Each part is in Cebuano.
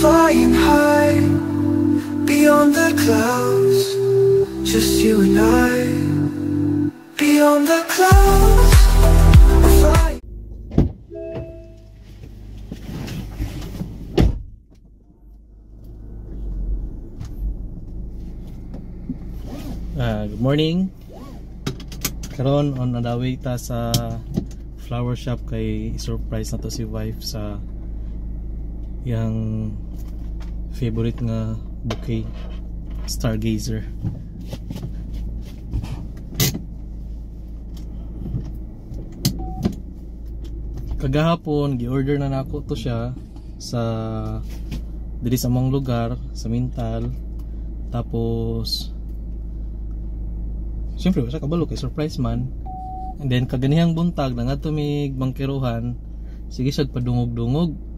Flying high beyond the clouds, just you and I. Beyond the clouds, we're flying. Good morning. Karon on the way ta sa flower shop kay surprise na to si wife sa yang favorite nga bouquet, stargazer. Kagahapon gi-order na nako to siya sa diri sa among lugar sa Mintal. Tapos siyempre wala kabalo kay surprise man. And then kaganihang buntag na ngadto mig bangkerohan, sige siya padungog-dungog.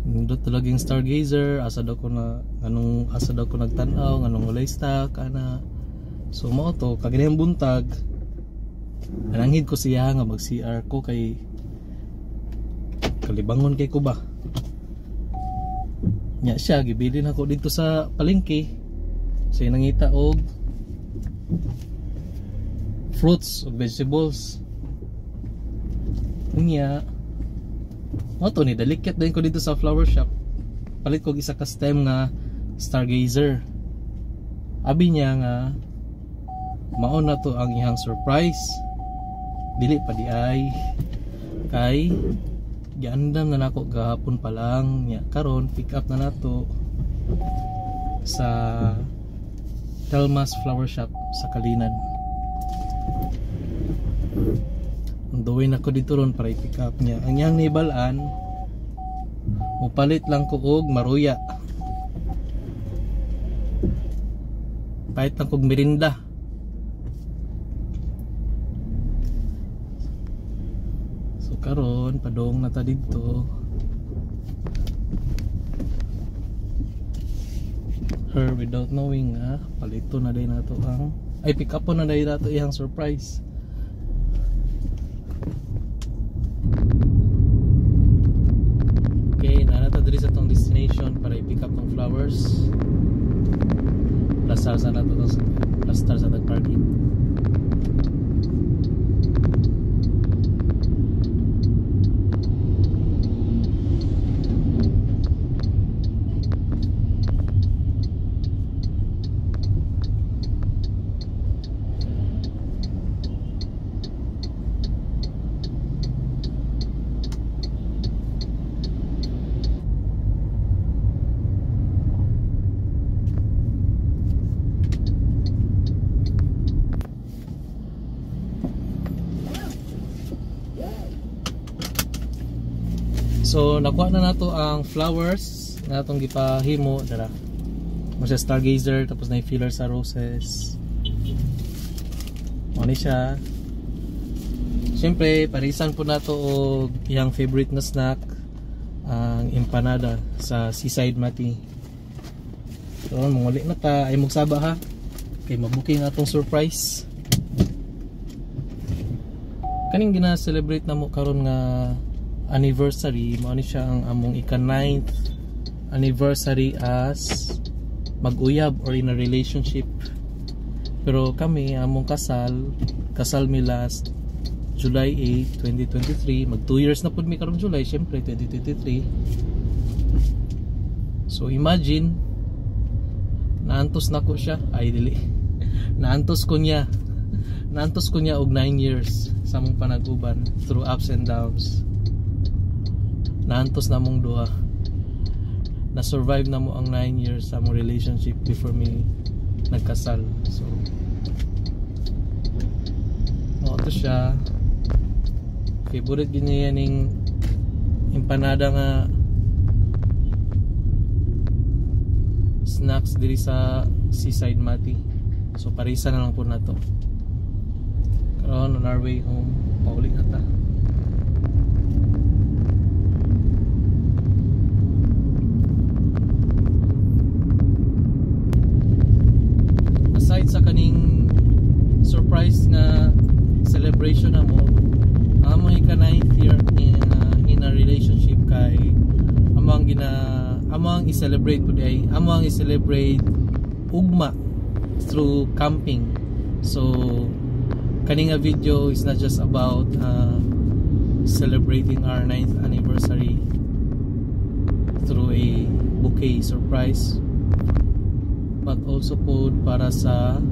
Nindot talaga yung stargazer, asa daw ko na nganong asa daw ko nagtan-aw, nganong walay stock ana. So mao to kaganihang buntag nananghid ko siya nga mag CR ko kay kalibangon kay ko ba. Nya siya gibilin ako dito sa palengke. So nangita og fruits og vegetables. Unya mo to ni dalikyat din ko dito sa flower shop. Palit ko isa ka stem nga stargazer. Abi niya nga mao na to ang iyang surprise. Dili pa di ay kay giandam na nako gahapon pa lang. Nya karon pick up na nato sa Telma's Flower Shop sa Kalinan. Ang way na ko dito ron para i-pick up niya. Ang iyang nibalaan, mupalit lang ko og maruya. Palit lang kog merinda. So karon padong na ta didto. Her without knowing nga palito na day nato ang ay pick up na day nato iyang surprise. Okay, naa na ta diri sa tong destination para i-pick up tong flowers. Plastar sa nato to, plastar sa tag parking. So nakuha na nato ang flowers na atong gipahimo dara. Mo siya stargazer tapos na filler sa roses. Mo ni siya. Siyempre parisan po nato og iyang favorite na snack, ang empanada sa Seaside Mati. So manguli na ta ay magsaba ha kay mabuking atong surprise. Kaning gina-celebrate na mo karon nga anniversary, mao ni siya ang among ika-9th anniversary as mag-uyab or in a relationship. Pero kami among kasal mi last July 8, 2023. Mag 2 years na pud mi karong July, syempre 2023. So imagine naantos nako siya, ay dili. Naantos ko niya. Naantos ko niya og 9 years sa among panag-uban through ups and downs. Naantos na mong duha. Na-survive na mo ang 9 years sa among relationship before me nagkasal. So mao to siya. Favorite gid niya ning empanada nga snacks diri sa Seaside Mati. So parisa na lang po na to. Karon on our way home, pauli na ta. Aside sa kaning surprise nga celebration na mo, ang among ika 9th year in a relationship kay i-celebrate pud ay amo ang i-celebrate ugma through camping. So kani nga video is not just about celebrating our 9th anniversary through a bouquet surprise, but also pod para sa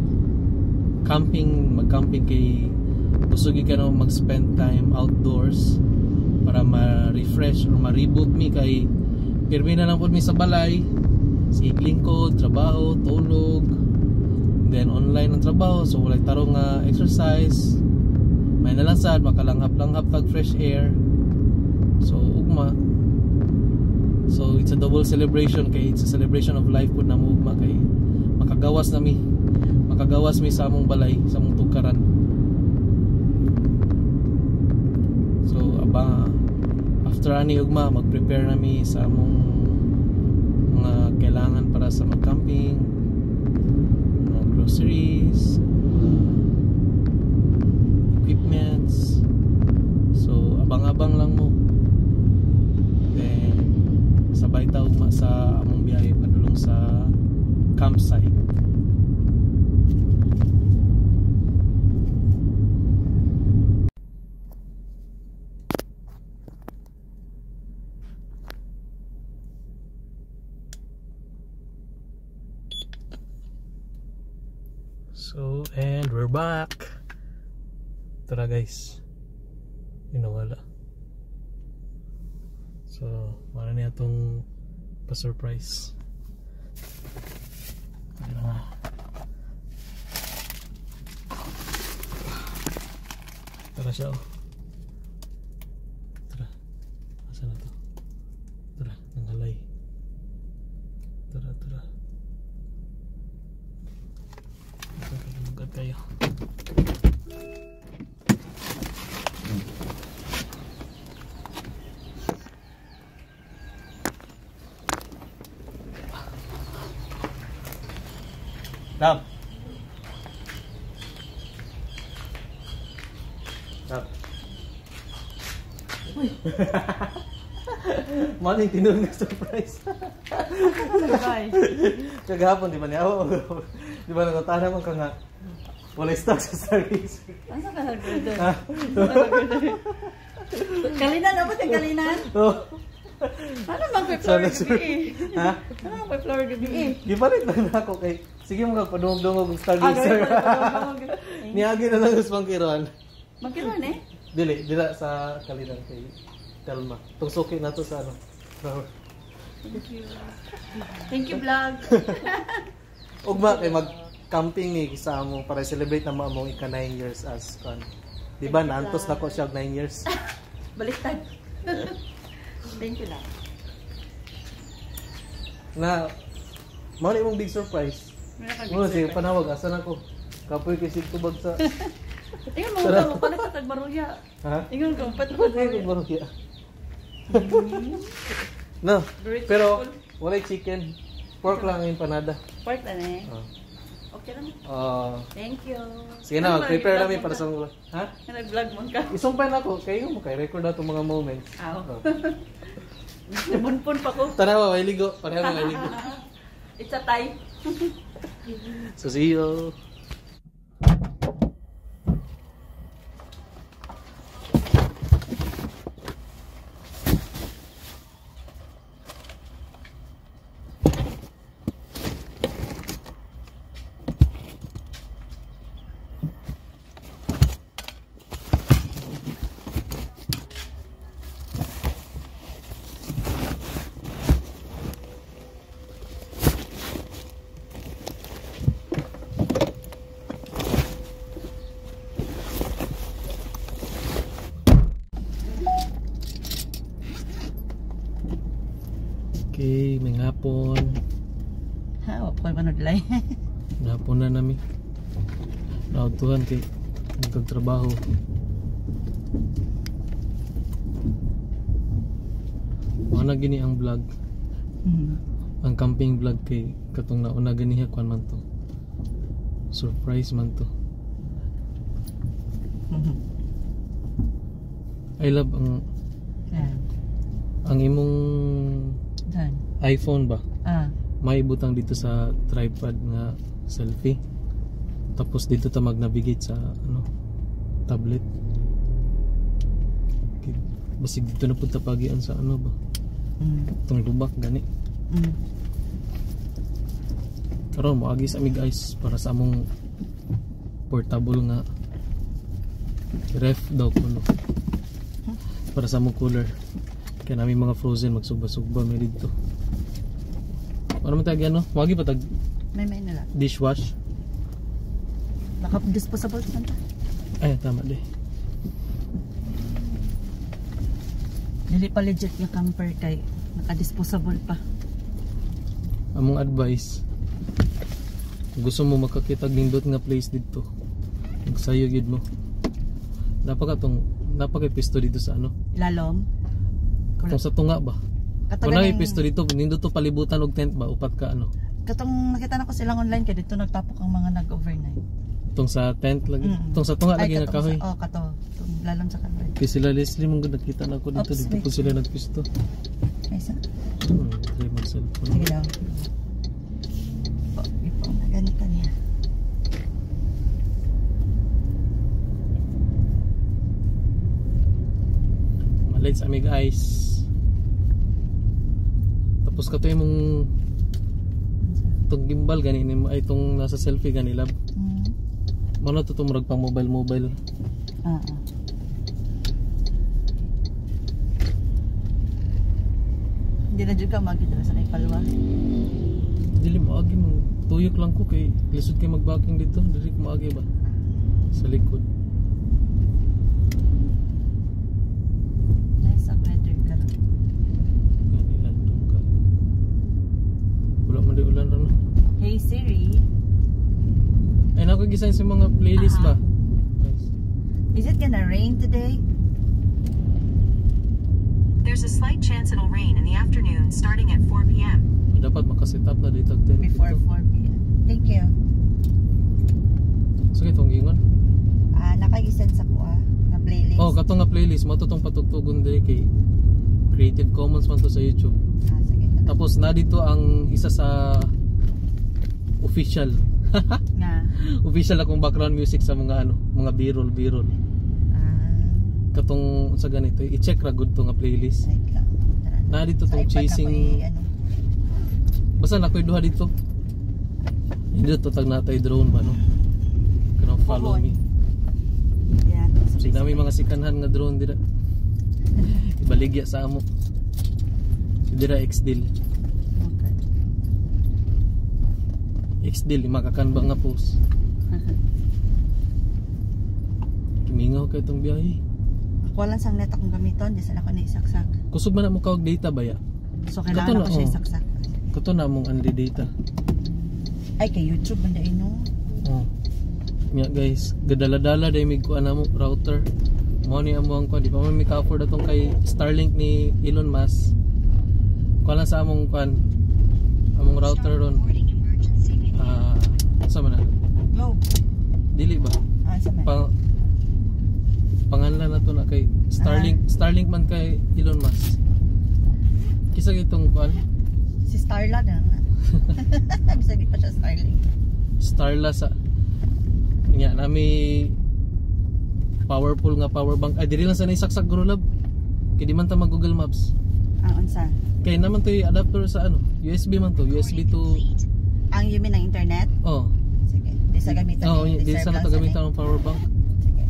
camping, mag-camping kay gusto gyud ka no mag-spend time outdoors para ma-refresh or ma-reboot mi kay pirmi na lang pod mi sa balay, sige lingkod, trabaho, tulog, then online ang trabaho, so walay tarong nga exercise. May na lang sad makalanghap-langhap tag fresh air. So ugma, so it's a double celebration kay it's a celebration of life pud namo ugma kay makagawas na mi, makagawas mi sa among balay, sa among tugkaran. So aba after ani ugma, mag-prepare na mi sa among mga kailangan para sa mag-camping, mga groceries, mga equipments. So abang-abang lang mo, then sabay ta ugma sa among biyahe padulong sa campsite. So, and we're back. Tara guys. Yun, nawala. So, mao niya atong pa-surprise. Ayun na nga. Tara siya oh. Tara. Asa na to? Tara, nanghalay. Tara, tara. Ito kayo, magad kayo. Love. Love. Uy. Mao ning tinuod nga surprise. Surprise. Kagahapon di ba niya? Oo. Di ba nagutana man ka nga walay stock sa Stargazer. Asa ka nag-order? Ha? Kalinan, dapat yung kalinan. Oh. Ano bang kay flower Sorry, gabi eh? Ha? Ano bang kay flower gabi eh? Gipalit lang na ako kay sige mo kag padungog-dungog og Ah, Stargazer. gawin pa. Niagi na lang sa Bangkiron. Magkiron eh? Dili, dila sa kalinan kay Telma. Tung suki na to sa ano. Flower. Thank you. Thank you, vlog. Ugma kay mag camping ni sa amo para celebrate na mo among ika 9 years as kon. Di ba naantos na ko siya og 9 years. Baliktad. Thank you lang. Na mao ni imong big surprise. Meron ka big Mo sige surprise. panawag asa na ko. Kapoy kay sig tubag sa Ingon mo ka, palit ka tag maruya. Ha? Ingon ka, palit ka Ano tag maruya? No, Very pero thankful. walay chicken. Pork lang ang empanada. Pork na eh. Ah. Okay lang. Ah, Thank you. sige na, Ano ba, mag-prepare nag-vlog nami man para ka? sa mga. Ha? Nag-vlog man ka. Isumpay na ako, kayo mo kay record na itong mga moments. Aw. Oh. Nabunpon pa ko. Tanawa, may ligo. Pareho may ligo. It's a tie. So see you. Okay, may hapon. Ha, wa ko'y manudlay. Nahapon na nami. Nautuhan kay nagtrabaho. Mao na gini ang vlog. Ang camping vlog kay katong nauna ganiha kuan man to. Surprise man to. I love ang imong Done. iPhone ba? May butang dito sa tripod nga selfie. Tapos dito ta mag-navigate sa ano, tablet. Okay. Basig dito na punta pagian sa ano ba? Itong lubak gani. Karon moagi sa mi, guys, para sa among portable nga ref daw kuno. Para sa among cooler. Kaya namin mga frozen, magsugba-sugba mi dito. Ano man tag ano? Moagi pa tag May na lang. Dishwash. Baka disposable man ta. Ay, tama di. Dili pa legit nga camper kay naka-disposable pa. Among advice, kung gusto mo makakita og nindot nga place dito, magsayo gyud mo. Napaka tong napaka pisto dito sa ano? Lalom. Katong sa tunga ba? Kato Kung na ganing- pisto dito, nindot to palibutan og tent ba, upat ka ano. Katong nakita na ko silang online kay dito nagtapok ang mga nag-overnight. Tong sa tent lagi, tong sa tunga Ay, lagi nga katong kahoy. Oh, kato. Tong lalom sa kahoy. Kay sila Leslie mong nakita na ako dito, Oops, dito wait. po sila nagpisto. May isa. Try mag cellphone. Sige daw. Oh, ipo na ganito niya. Malit sa ami, guys. Tapos kato imong tong gimbal gani ni ay tong nasa selfie gani, lab. Mao na to murag pang mobile mobile. Ah. Hindi na jud ka magkita sa naipalwa. Dili maagi mo, tuyok lang ko kay lisod kay magbaking dito, dili ko maagi ba sa likod. Nice ang weather karon. Gani landong ka. Wala man di ulan ron, no? Hey Siri, Ay nako gisign sa mga playlist ba. Nice. Is it gonna rain today? There's a slight chance it'll rain in the afternoon starting at 4 p.m. Dapat makaset up na dito og tent Before dito. 4 p.m. Thank you. Sige tong gingon. Ah, nakagisend sa kuha na playlist. Oh, kato nga playlist mo to tong patugtugon diri kay Creative Commons man to sa YouTube. Ah, sige. Tapos na dito ang isa sa official Nga. official akong background music sa mga ano, mga B-roll B-roll. Katong sa ganito, i-check ra gud to nga playlist. Wait lang. Tara. Na dito Sa tong iPad ako chasing ano. Basta na ko'y duha dito. Hindi to tag natay drone ba, no? Kanang follow Pohon. me. Yeah. Sige namin mga sikanhan nga drone dira. Ibaligya sa amo. Dira X-Deal. X-Deal makakanba nga post. Kimingaw kay itong biyahe. Ako lang sang net akong gamiton, di sa ako na isaksak. Kusog man na mo kaog data ba ya? So Kato kailangan na, ako siya oh. isaksak. Kato na mong unli data. Ay, kay YouTube man dai, no. Oh. Nya guys, gadala-dala day mig kuan mo router. Mo ni amo ang kuan, di pa man mi ka-afford atong kay Starlink ni Elon Musk. Kuan lang sa among kuan. Among router ron. Ah, sa man na? Globe. Dili ba? Ah, sa man. Panganlan na to na kay Starlink, Starlink man kay Elon Musk. Kisa itong kuan, Si Starla na nga. Bisa di pa siya Starlink. Starla sa nya nami powerful nga power bank. Ay, diri lang sa naisaksak guro, lab. Kay di man ta mag Google Maps. Ang unsa? Kay naman to yung adapter sa ano, USB man to, USB to Ang you mean ng internet? Oh. Sige. Di sa gamitan. Oh, ni- di serve sa na lang to sa gamitan ni- ng power bank. Sige.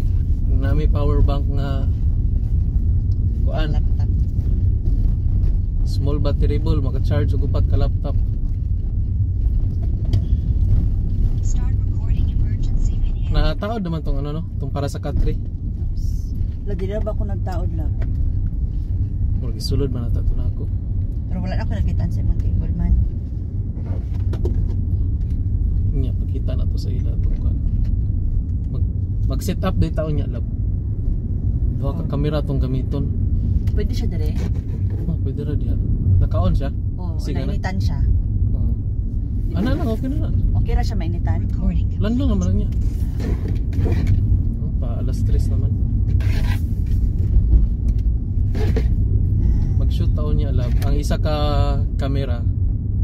Nami power bank nga kuan, Laptop. Small battery ball, maka-charge og upat ka laptop. Start recording emergency video. Nataod naman tong ano, no, tong para sa Katri. Oops. La, di na ba ako nagtaod lang? Murag isulod man ata to nako. Pero wala na ako nakitaan sa imong table man. Nya pakita na to sa ila tong kuan. Mag mag set up day taon niya, lab. Duha ka kamera tong gamiton. Pwede siya dire? Oh, pwede ra diha. Naka-on siya? Oo, Sige na. nainitan siya. Oh. Ano lang, okay na na. Okay ra siya mainitan? Recording Landong naman lang niya. Oh, pa alas 3 naman. Mag-shoot taon niya, lab. Ang isa ka camera.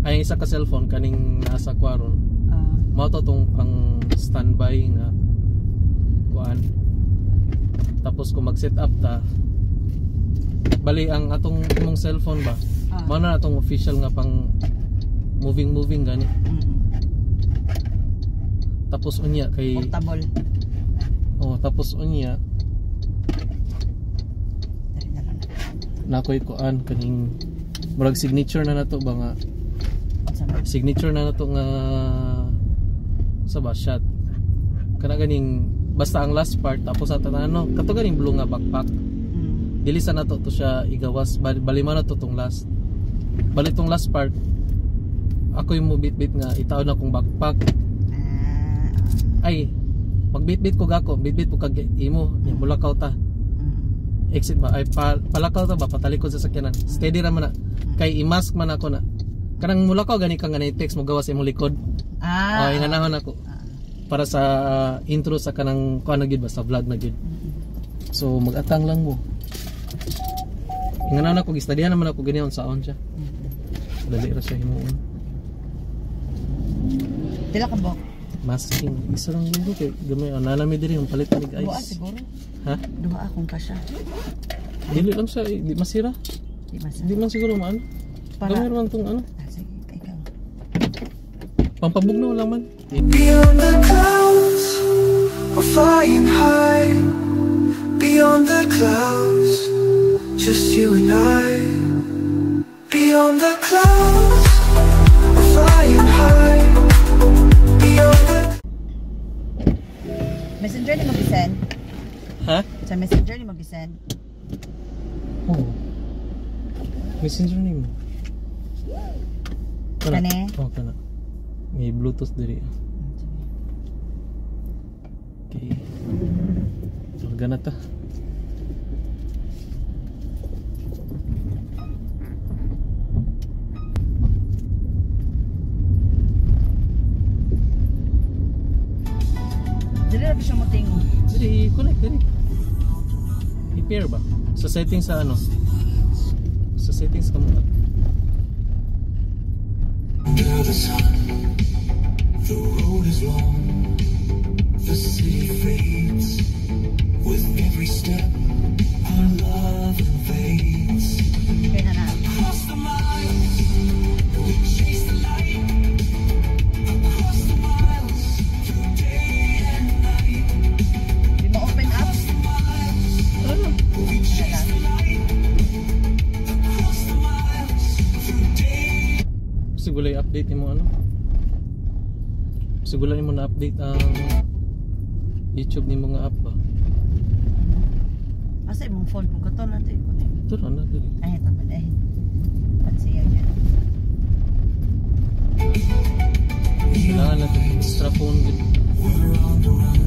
Ay, isa ka cellphone kaning nasa kwaron. Ah, Mao to tong pang standby nga kuan. Tapos kung mag-set up ta, bali ang atong imong cellphone ba? Ah. Mao na atong official nga pang moving moving gani. Tapos unya kay Portable. Oh, tapos unya Dali na lang. nakoy kuan kaning murag signature na nato ba nga Unsa man? Signature na nato nga sa ba shot kana ganing basta ang last part, tapos sa tanan no, kato ganing blue nga backpack. Dili sa nato to siya igawas, bali man nato tong last, bali tong last part, ako yung mo bit-bit nga itaon na kong backpack. Ah, Ay, magbit-bit ko gako, bit-bit ko kag imo nya mulakaw ta. Exit ba ay palakaw ta ba, patalikod sa sakyanan, steady ra man na kay i-mask man ako na kanang mulakaw gani ka nga text mo gawas imong likod. Ah. Oh, inganahon ako para sa intro sa kanang kuan na gyud ba, sa vlog na gyud. So magatang lang mo. Inganahon ako, gistadihan naman ako ganyan saon siya. Dali ra siya himuon. Pila ka ba? Masking isa lang gyud kay gamay, oh, nanami diri yung palit mig Duha ice. siguro. Ha? Duha akong kasya. Dili lang siya eh, di masira. Di ba sa? Di man siguro maano. Para Gamay man tong ano. Ah, sige, ikaw. Pampabugnaw lang man. Beyond the clouds, we're flying high. Beyond the clouds, just you and I. Beyond the clouds, we're flying high. Beyond the Messenger ni mo gisend? Ha? Sa Messenger ni mo gisend? Oh. Messenger nimo. Kana. Kani? Oh, kana. May Bluetooth diri. Okay. Larga na ta. Dili ra siya mo tingo. Diri, i-connect diri. I-pair ba? Sa settings sa ano? Sa settings ka muna. Under the sun, the road is long, the city fades. With every step, our love invades. Okay na na. Across the miles, we chase the light. Across the miles, through day and night. Di mo open up? Across the miles, we chase the light. Across the miles, through day. Siguro i-update nimo ano? Siguro nimo na update ang YouTube nimo nga app ba? Asa imong phone kung kato na ito i-connect? Ito na na diri. Ay, tama na eh. Pansiya niya. Kailangan natin extra phone gud. We're on the run.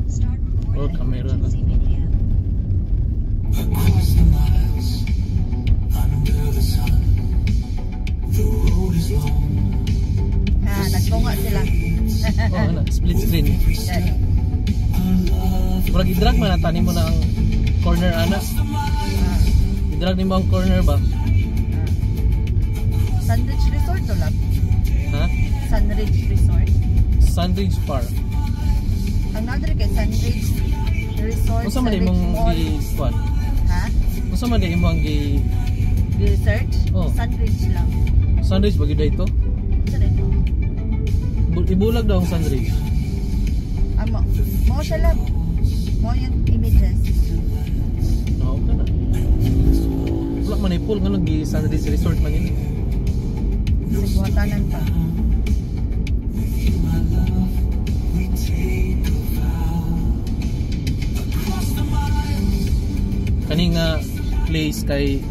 Start recording Or camera lang. Emergency video. Across the miles, under the sun, the road is long. Ha, nagtunga sila. Oh, ano, split screen. Every step, our love Murag i-drag man na nimo na ang corner ana. Ah, I-drag nimo ang corner ba? Ah. Sunridge Resort to lang. Ha? Sunridge Resort. Sunridge Park. Ang nadiri kay Sunridge Resort. Unsa man Sunridge imong Mall. gi kuan? Ha? Unsa man di imong gi Research? Oh. Sunridge lang. Sunridge ba gyud ito? Unsa na ito? Ibulag daw ang Sunridge. Amo. Mo siya lang. Mo yung images. Oo ka na. Wala man ay pool nga gi Sunridge Resort man yun. Sa buhatanan pa. My love, we take a vow. Across the miles, Kani nga place kay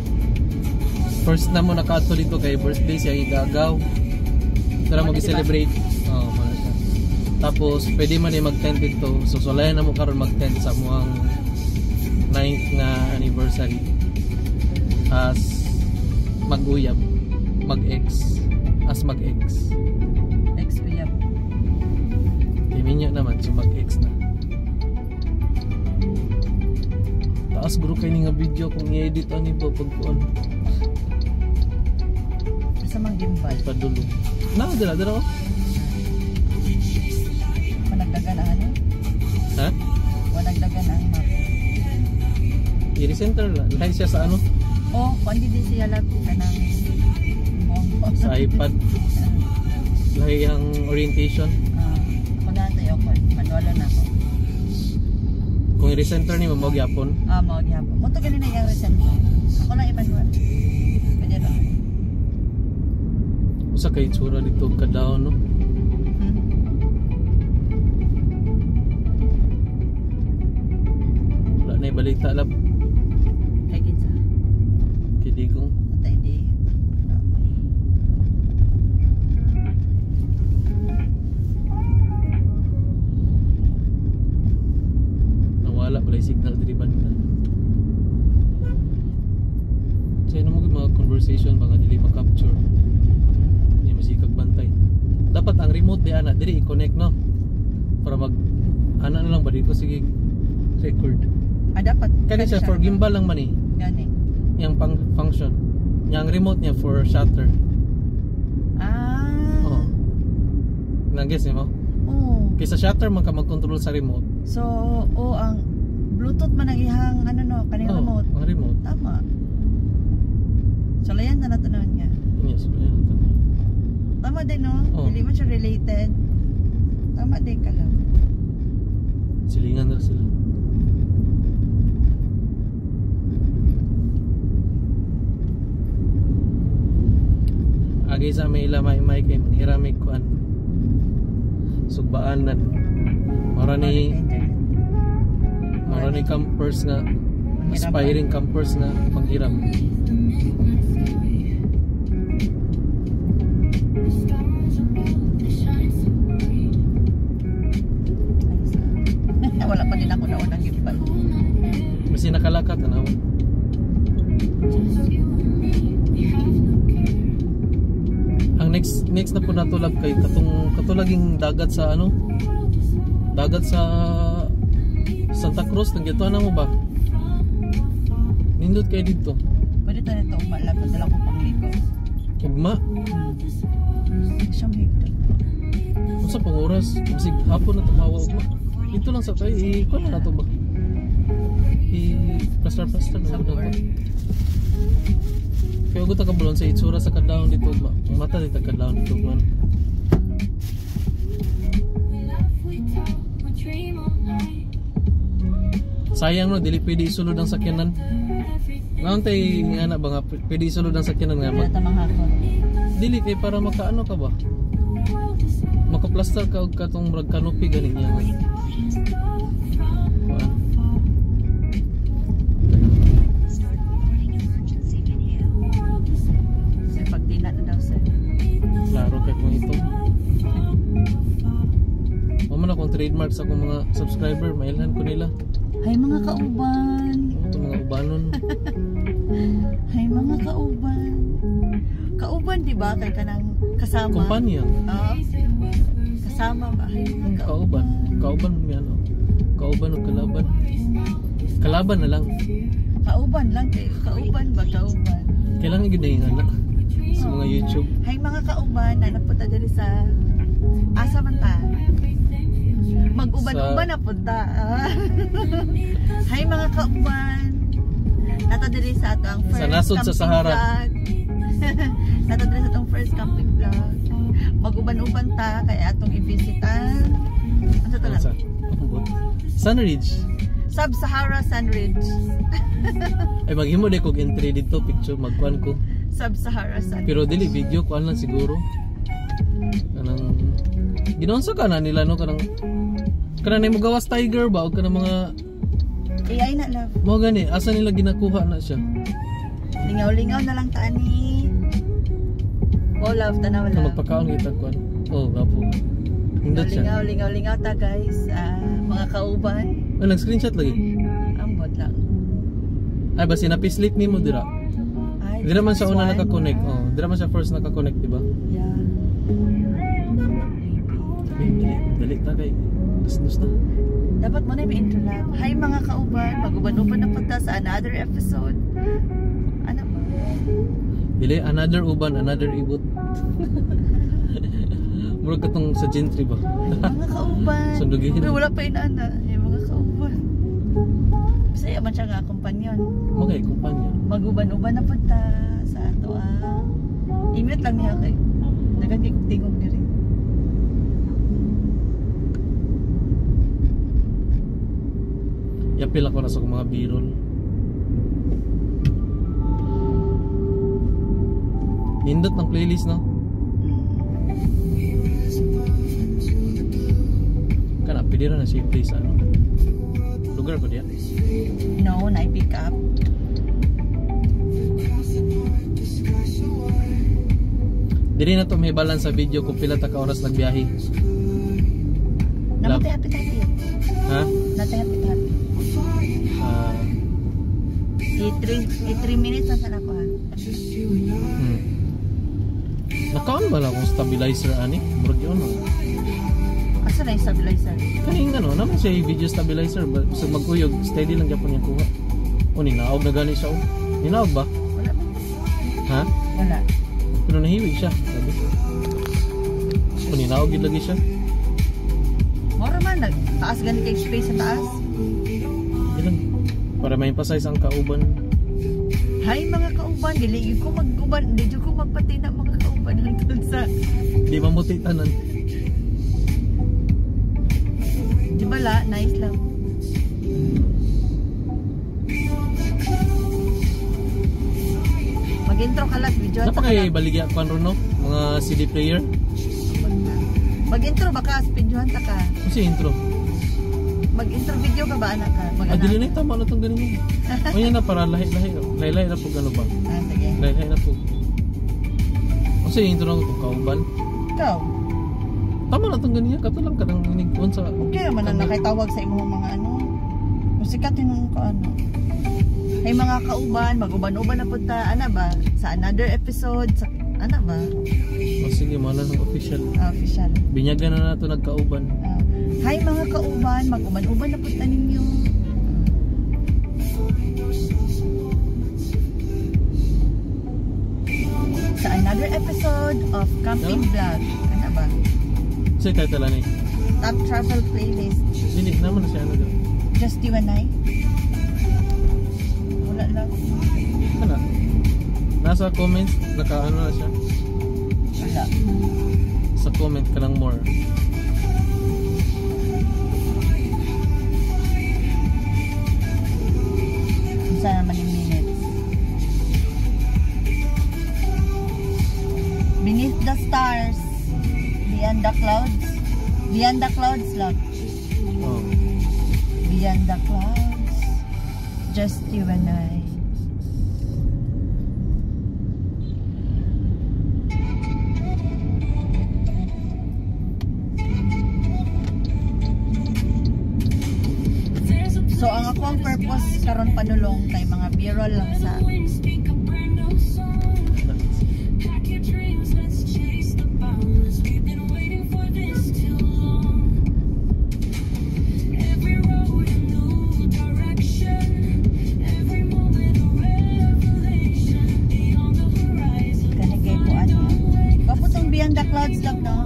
first na mo nakaadto dito kay birthday siya igagaw. Tara Mo na, mag-celebrate. Oo, mo na siya. Tapos pwede man eh mag-tent dito. So sulayan na mo karon mag-tent sa muang 9th nga anniversary as mag-uyab, mag-ex, as mag-ex. Ex uyab. Kay minyo naman, so mag-ex na. Taas guro kay ni nga video kung i-edit ani ba pag kuan. Asa mang gimbal? Padulong. Na, dira, dira oh. Managdagan ang ano? Ha? Managdagan ang map. I-recenter lang. Lahi siya sa ano? Oh, kuan din siya lab kanang buong Sa iPad. Lahi ang orientation. Ah, ako na tayo ko. Manual na ako. Kung i-recenter ni mo, mao gyapon. Ah, mao gyapon. Mo to gani na iyang recent. Ako lang i-manual. Pwede ra. Usa kay itsura dito kadahon, no? Hmm. Wala na balita lab. Kay kinsa? Kay Digong. Patay di. No. Nawala pala yung signal diri banda. Sa mo yung mga conversation mga dili ma-capture. Hindi masikag bantay. Dapat ang remote di ana diri i-connect, no? Para mag ana na lang ba dito, sige, record. Ah, dapat. Kani siya for gimbal lang man eh. Gani. Yang pang function. Yang remote niya for shutter. Ah. Oh. Nag-guess mo? Oh. Kaysa shutter man ka mag-control sa remote. So, oh, ang Bluetooth man ang ihang ano no, kaning Oh, remote. ang remote. Tama. So, layan na natanawin niya. Yes, ayan. Tama din, no? Oh. Dili man siya related. Tama din ka lang. Silingan na sila. Agay sa may ila may may kay manghiramig kuan. Sugbaanan. Mara ni mara ni campers nga, aspiring campers nga panghiram. The stars above, they shine so bright. Wala pa din ako naunang gimbal. Basi nakalakat tanaw. Just you and me, we have no care. Ang next next na po natulab kay katong katulaging dagat sa ano? Dagat sa Santa Cruz nang na mo ba? Nindot kay dito. Pwede tayo nito umalab. Padala ko pangligo. Ugma. Siya mahigto. Unsa pang oras? Bisig hapon na tumawa ugma. Dito lang sa tayo, i kuan na nato ba? I plaster plaster na Sa na to. board. Kaya ko kabulon sa itsura sa kadlawon dito ugma. Ang mata dito kadlawon dito ugma. We laugh, we talk, we dream all night. Sayang no, dili pwede isulod ang sakyanan. Everything Ngaon tay nga na ba nga pwede isulod ang sakyanan nga Wala mag tamang hakon. dili kay para makaano ka ba? the world is Maka-plaster ka og katong murag canopy ganin niya. from Kuan. Start recording emergency video. Sir, pagtina na daw, sir. Klaro kay kung ito. Mao man akong trademark sa akong mga subscriber, mailhan ko nila. Hi mga kauban. Ito mga ubanon. Hi mga kauban. Kauban, di ba? Kay kanang kasama. Kumpanya. Ah, kasama ba? Hi mga Kauban. kauban. Kauban may ano. Kauban o kalaban. Kalaban na lang. Kauban lang kay kauban ba kauban. Kailangan gyud na yung anak sa mga YouTube. Hi mga kauban, na napunta diri sa asa man ta? Mag-uban-uban na punta. Hi mga kauban. Nata diri sa ato ang first Sa nasod sa camping Sahara. vlog. Nata diri sa atong first camping vlog. Mag-uban-uban ta kay atong i-visit ang ano to lang? Sa Sunridge. Sub-Sahara Sandridge. Ay maghimo day kog entry dito picture magkuan ko. Sub-Sahara Sandridge. Pero dili video kuan lang siguro. Kanang ginaunsa ka na nila no, kanang kanang nimo gawas tiger ba o kanang mga AI na love. mo gani asa nila ginakuha na siya. Lingaw-lingaw na lang ta ani. Wow love, tanaw Kung love. magpakaon kita kuan. Oh, gapo. Hindot siya. Lingaw, lingaw, lingaw ta guys. Ah, mga kauban. Oh, nag-screenshot lagi. Ambot lang. Ay basi napislit nimo dira. Ay, Dira man siya this una one? naka-connect. Oh, dira man siya first naka-connect, di ba? Yeah. Ay, dali, dali ta kay dus na. Dapat mo na may intro lang. Hi mga kauban, mag-uban-uban na punta sa another episode. Ano ba? Dili, another uban, another ibot. Murag katong sa gentry ba? Mga kauban. Sundugihin. Uy, wala pa inaana. Yung mga kauban. Bisaya man siya nga kompanyon. Mga kumpanya. Maguban-uban na punta sa ato ah. I-mute lang niya kay. Daghan kay kog tingog diri. Yapil ako na sa akong mga birol. Nindot ng playlist, no? Kana, pwede ra na siya i-play sa ano. Lugar ko diya. No, na pick up. Dili na to may balance sa video kung pila ta ka oras nagbiyahe. Namatay happy happy. Ha? Natay happy happy. Ah, I 3 minutes na sana ko ha. Nakaon ba lang akong stabilizer ani? Murag yun, no? Asa na yung stabilizer? Kaning ano, naman siya yung video stabilizer ba? Sa magkuyog, steady lang gyapon yung kuha. O ninaog na gani siya, oh. Ninaog ba? Wala ba? Ha? Wala. Pero nahiwig siya, sabi. O ninaog yun lagi siya. Moro man nag taas gani kay space sa taas. Ilan? Para ma-emphasize ang kauban. Hi mga kauban, dili gyud ko mag-uban, di jud ko magpatina mga kauban hangtod sa Di mamuti tanan. Di ba la, nice lang. Mag-intro ka lang, video Napa kay baligya kwan ron, no? Mga CD player. Mag-intro ba ka, videohan ta ka. Kasi intro. Mag-intro video ka ba anak ka? Mag Ah, dili na tama na itong ganun. O yan na para lahi-lahi. Lahi-lahi na po gano ba? Ah, sige. Lahi-lahi na po. Kasi intro na itong kauban. Ikaw, Tama na itong ganyan. Kato lang ka nang inigkuhan sa... okay naman ang nakitawag sa imong mga ano. Musika tinong ka ano. Hey mga kauban, mag-uban-uban na punta, ana ba? Sa another episode, sa, ana ba? O sige, mana ng official. Ah, official. Binyagan na nato nagkauban. Ah, hi mga kauban, mag-uban-uban na punta ninyo. Sa another episode of Camping Vlog. Ano ba? Sa title ani. Top Travel Playlist. Dili naman na siya ano. Just you and I. Wala lang. Kana. Nasa comments naka ano na siya. Wala. Sa comment ka lang more. Isa naman yung minutes. Beneath the stars, beyond the clouds, beyond the clouds lang. Oh. Beyond the clouds, just you and I. So ang ako ang purpose karon padulong kay mga B-roll lang sa Speak a brand new song. Pack your dreams, let's chase the boundless. We've been waiting for this too long. Every road a new direction. Every moment a revelation. Beyond the horizon. Kani kay po ano. Kaputong Beyond the Clouds lang, no?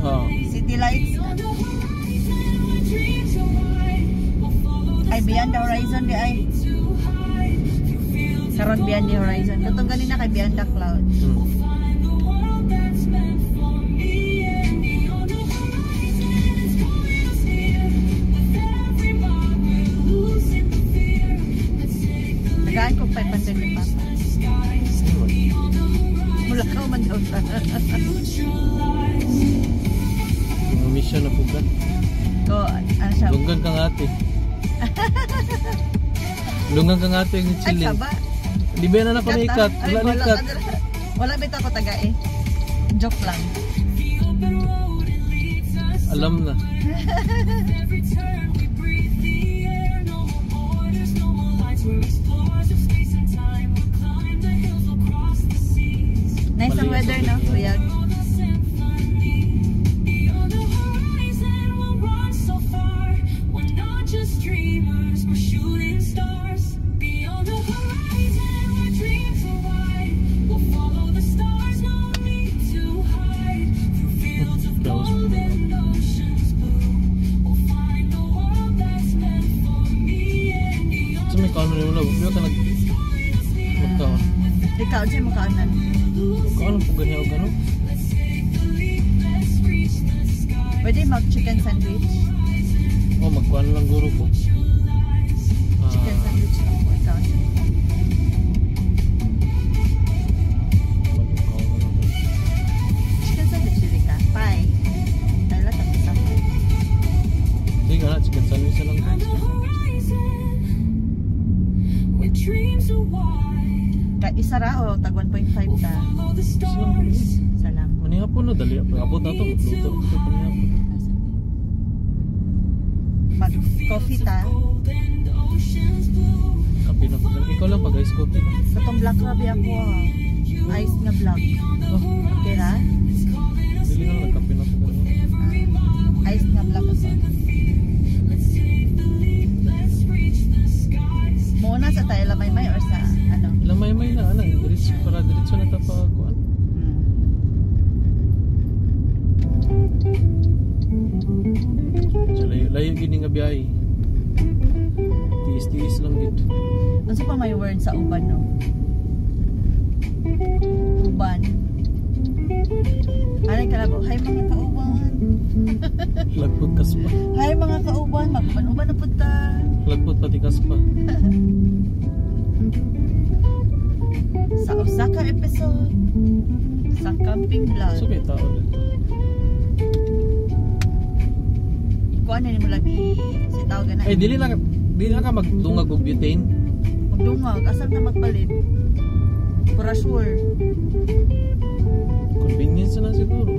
Oh. City Lights. Beyond the horizon, where dreams await. We'll follow the Ay, Beyond the Horizon di ay. to hide. Through fields of Karon Beyond the Horizon. Katong ganina kay Beyond the Clouds. Find the world that's meant for me and beyond the horizon is calling us here. With every mile we're losing the fear. Let's take the leap. Tagaan ko 500 ni Papa. The skies beyond the horizon, Mula ka man daw ta. future lies. Mga mission na po ka. So, ano siya? Lunggan kang ate. Lunggan kang ate ng Ay, chilling. kaba. Di ba na na kami ikat? Ay, Wala ni wala ikat. ka dala. Wala bitaw ko taga eh. Joke lang. The open road it leads us. Alam na. Every turn we breathe the air. No more borders, no more lines. We're explorers of space and time. We'll climb the hills, we'll cross the seas. Nice ang Mali. weather, no? Kuyag. World a symphony. Beyond the horizon, we'll run so far. We're not just dreamers, we're shooting stars. Beyond the horizon, where dreams await. We'll follow Ikaw, unsay mo kaunan? Kaano po ganyan og ano? Pwede mag chicken sandwich. Oh, magkuan lang guro ko. Ah, Chicken sandwich lang po ikaw. Chicken sandwich dili ka. Pie. Dahil lang tapos ako. Sige na, chicken sandwich na lang. Ah, chicken sandwich. Where dreams are wide, Ka isa ra o tag 1.5 ta. follow the stars. Salam. Manihapon na dali. Pag-abot na to, magluto ko ito panihapon. Mag coffee ta. Gold and oceans blue. Kape na po. Ikaw lang pag ice coffee na. Katong black rabi ako ah. Ice nga black. Oh, Okay ra? dili na lang nagkape na po ganyan. Ah, ice nga black ako. Let's take the leap, let's reach the skies. Muna sa tayo lamay-may or sa ano? Lamay-may na ana, diretso para diretso na ta pa kuan. So layo layo gini nga biyahe. Tiis-tiis lang gid. Unsa pa may word sa uban no? Uban. Anay kalabo, hi mga kauban. Lagpot kas pa. Hi mga kauban, magpan-uban na pud ta. Lagpot pati kas pa. Sa Osaka episode sa camping vlog. So kay tao dito. Kuan na nimo labi si tawag na. Ay dili na ka magdungag og butane. Magdungag, asal ta magpalit? Para sure. Convenience na lang siguro.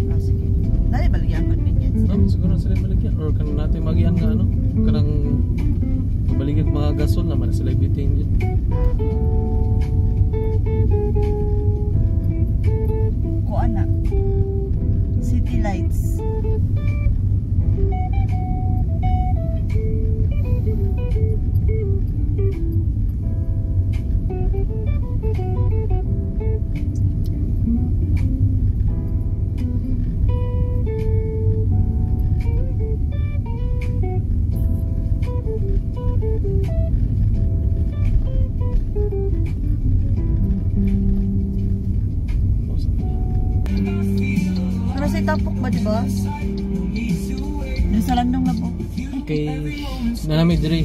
Ah, sige. Nari baligya ang convenience. No, siguro sila baligya or kanang natin magian nga ano, kanang baligya mga gasol naman sila butane yun. Kuan na. City lights. Oh, Pero sa tapok ba, di ba? Dun sa landong na po. Kay nanami diri.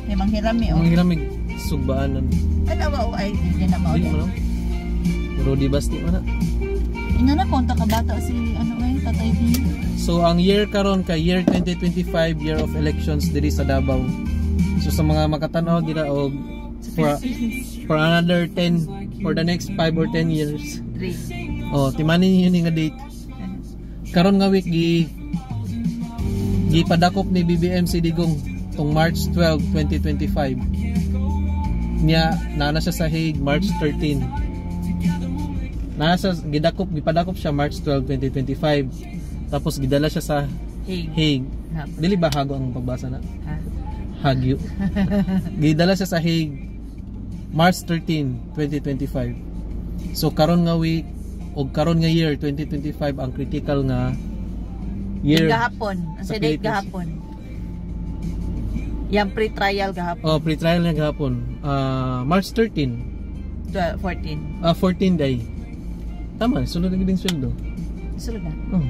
Kay manghirami, oh. Ang hiramig sugbaanan. Ano ba, oh, ay, di na mao. Dili man no? Pero di basti man na. Ina na, konta ka bata si, ano eh, Tatay D. So ang year karon kay year 2025, year of elections diri sa Davao. So sa mga makatanaw dira og for another 10 for the next 5 or 10 years. 3. Oh, timanin niyo ni nga date. Karon nga week gi gipadakop ni BBM si Digong tong March 12, 2025. Niya naa na siya sa Hague March 13. Naa sa gidakop gipadakop siya March 12, 2025. Tapos gidala siya sa Hey. Hague. Hapon. Dili ba hago ang pagbasa na? Ha? Hagyo. Gidala siya sa Hague March 13, 2025. So karon nga week og karon nga year 2025 ang critical nga year. Gahapon. Ang Sa sa date Philippines. gahapon. Yang pre-trial gahapon. Oh, pre-trial na gahapon. Ah, March 13, 12, 14. ah 14 day. Tama, sunod na gid ang sweldo. Sulod na. Oh.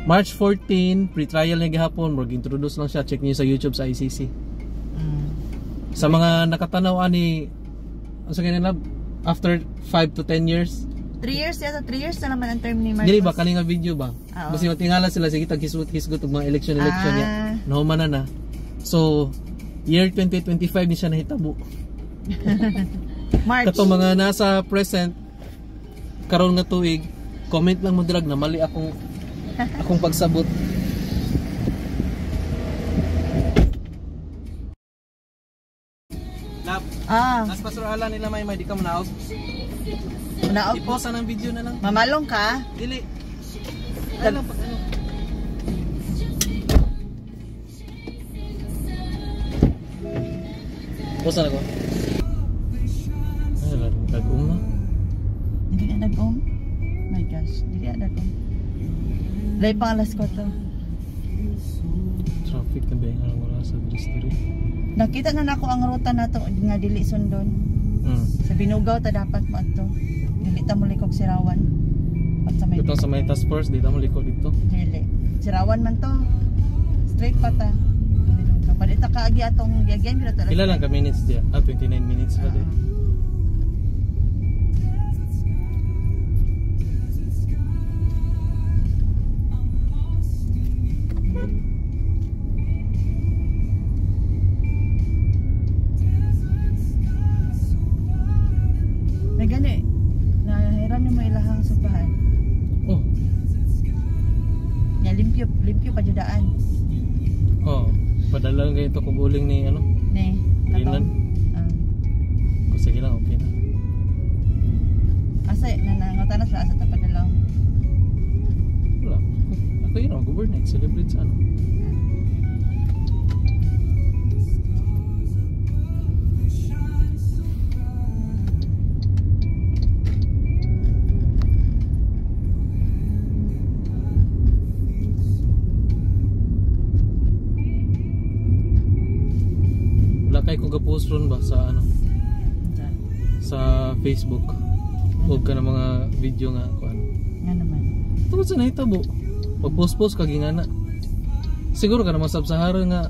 March 14, pre-trial na gihapon, murag introduce lang siya, check niyo sa YouTube sa ICC. Sa mga nakatanaw ani ang sa kanila after 5 to 10 years. 3 years yata. 3 years na naman ang term ni Marcos. Dili ba kani nga video ba? Ah, oo. Basta matingala sila sige tag hisgot hisgot og mga election election Ah. niya. Nahuman na na. So year 2025 ni siya nahitabo. March. Kato mga nasa present karon nga tuig, comment lang mo drag na mali akong akong pagsabot. Lap, Ah, nas pastor ala nila may may di ka manaog. naog. I-post na ng video na lang. Mamalong ka? Dili. Ay lang pag ano. Post na ko. Ay, nag-um na. Dili na nag-om. My gosh, dili na nag-om. Lahi pang alas 4. Traffic na ba yung arang oras sa diri diri? Nakita na nako ang ruta nato nga dili sundon sa Sa Binugaw ta dapat mo adto. Dili ta mo likog Sirawan. At sa may Dito sa may task force, dito mo liko dito. Dili. Sirawan man to. Straight pa ta. Binugaw. Palita ka agi atong giagyan pero talaga. Pila lang ka minutes diya? Ah, 29 minutes pa Ah. di. May gani. Nahiram nimo ilahang subahan. Oh, Nya limpyo, limpyo pa judaan. oh. Padala lang ganito kuguling ni ano, Ne. Linan. Ah. Kung sige lang, okay na. Asa na nangutana sila asa ta padalaw. Wala. Ako yun, ako overnight, celebrate sa ano. Wala kay ko ga-post ron ba sa ano Unsa? sa Facebook o ka ng mga video nga kuan. Nga naman. Tungod sa nahitabo. Pag-post-post ka gingana. Siguro ka naman sub-Sahara nga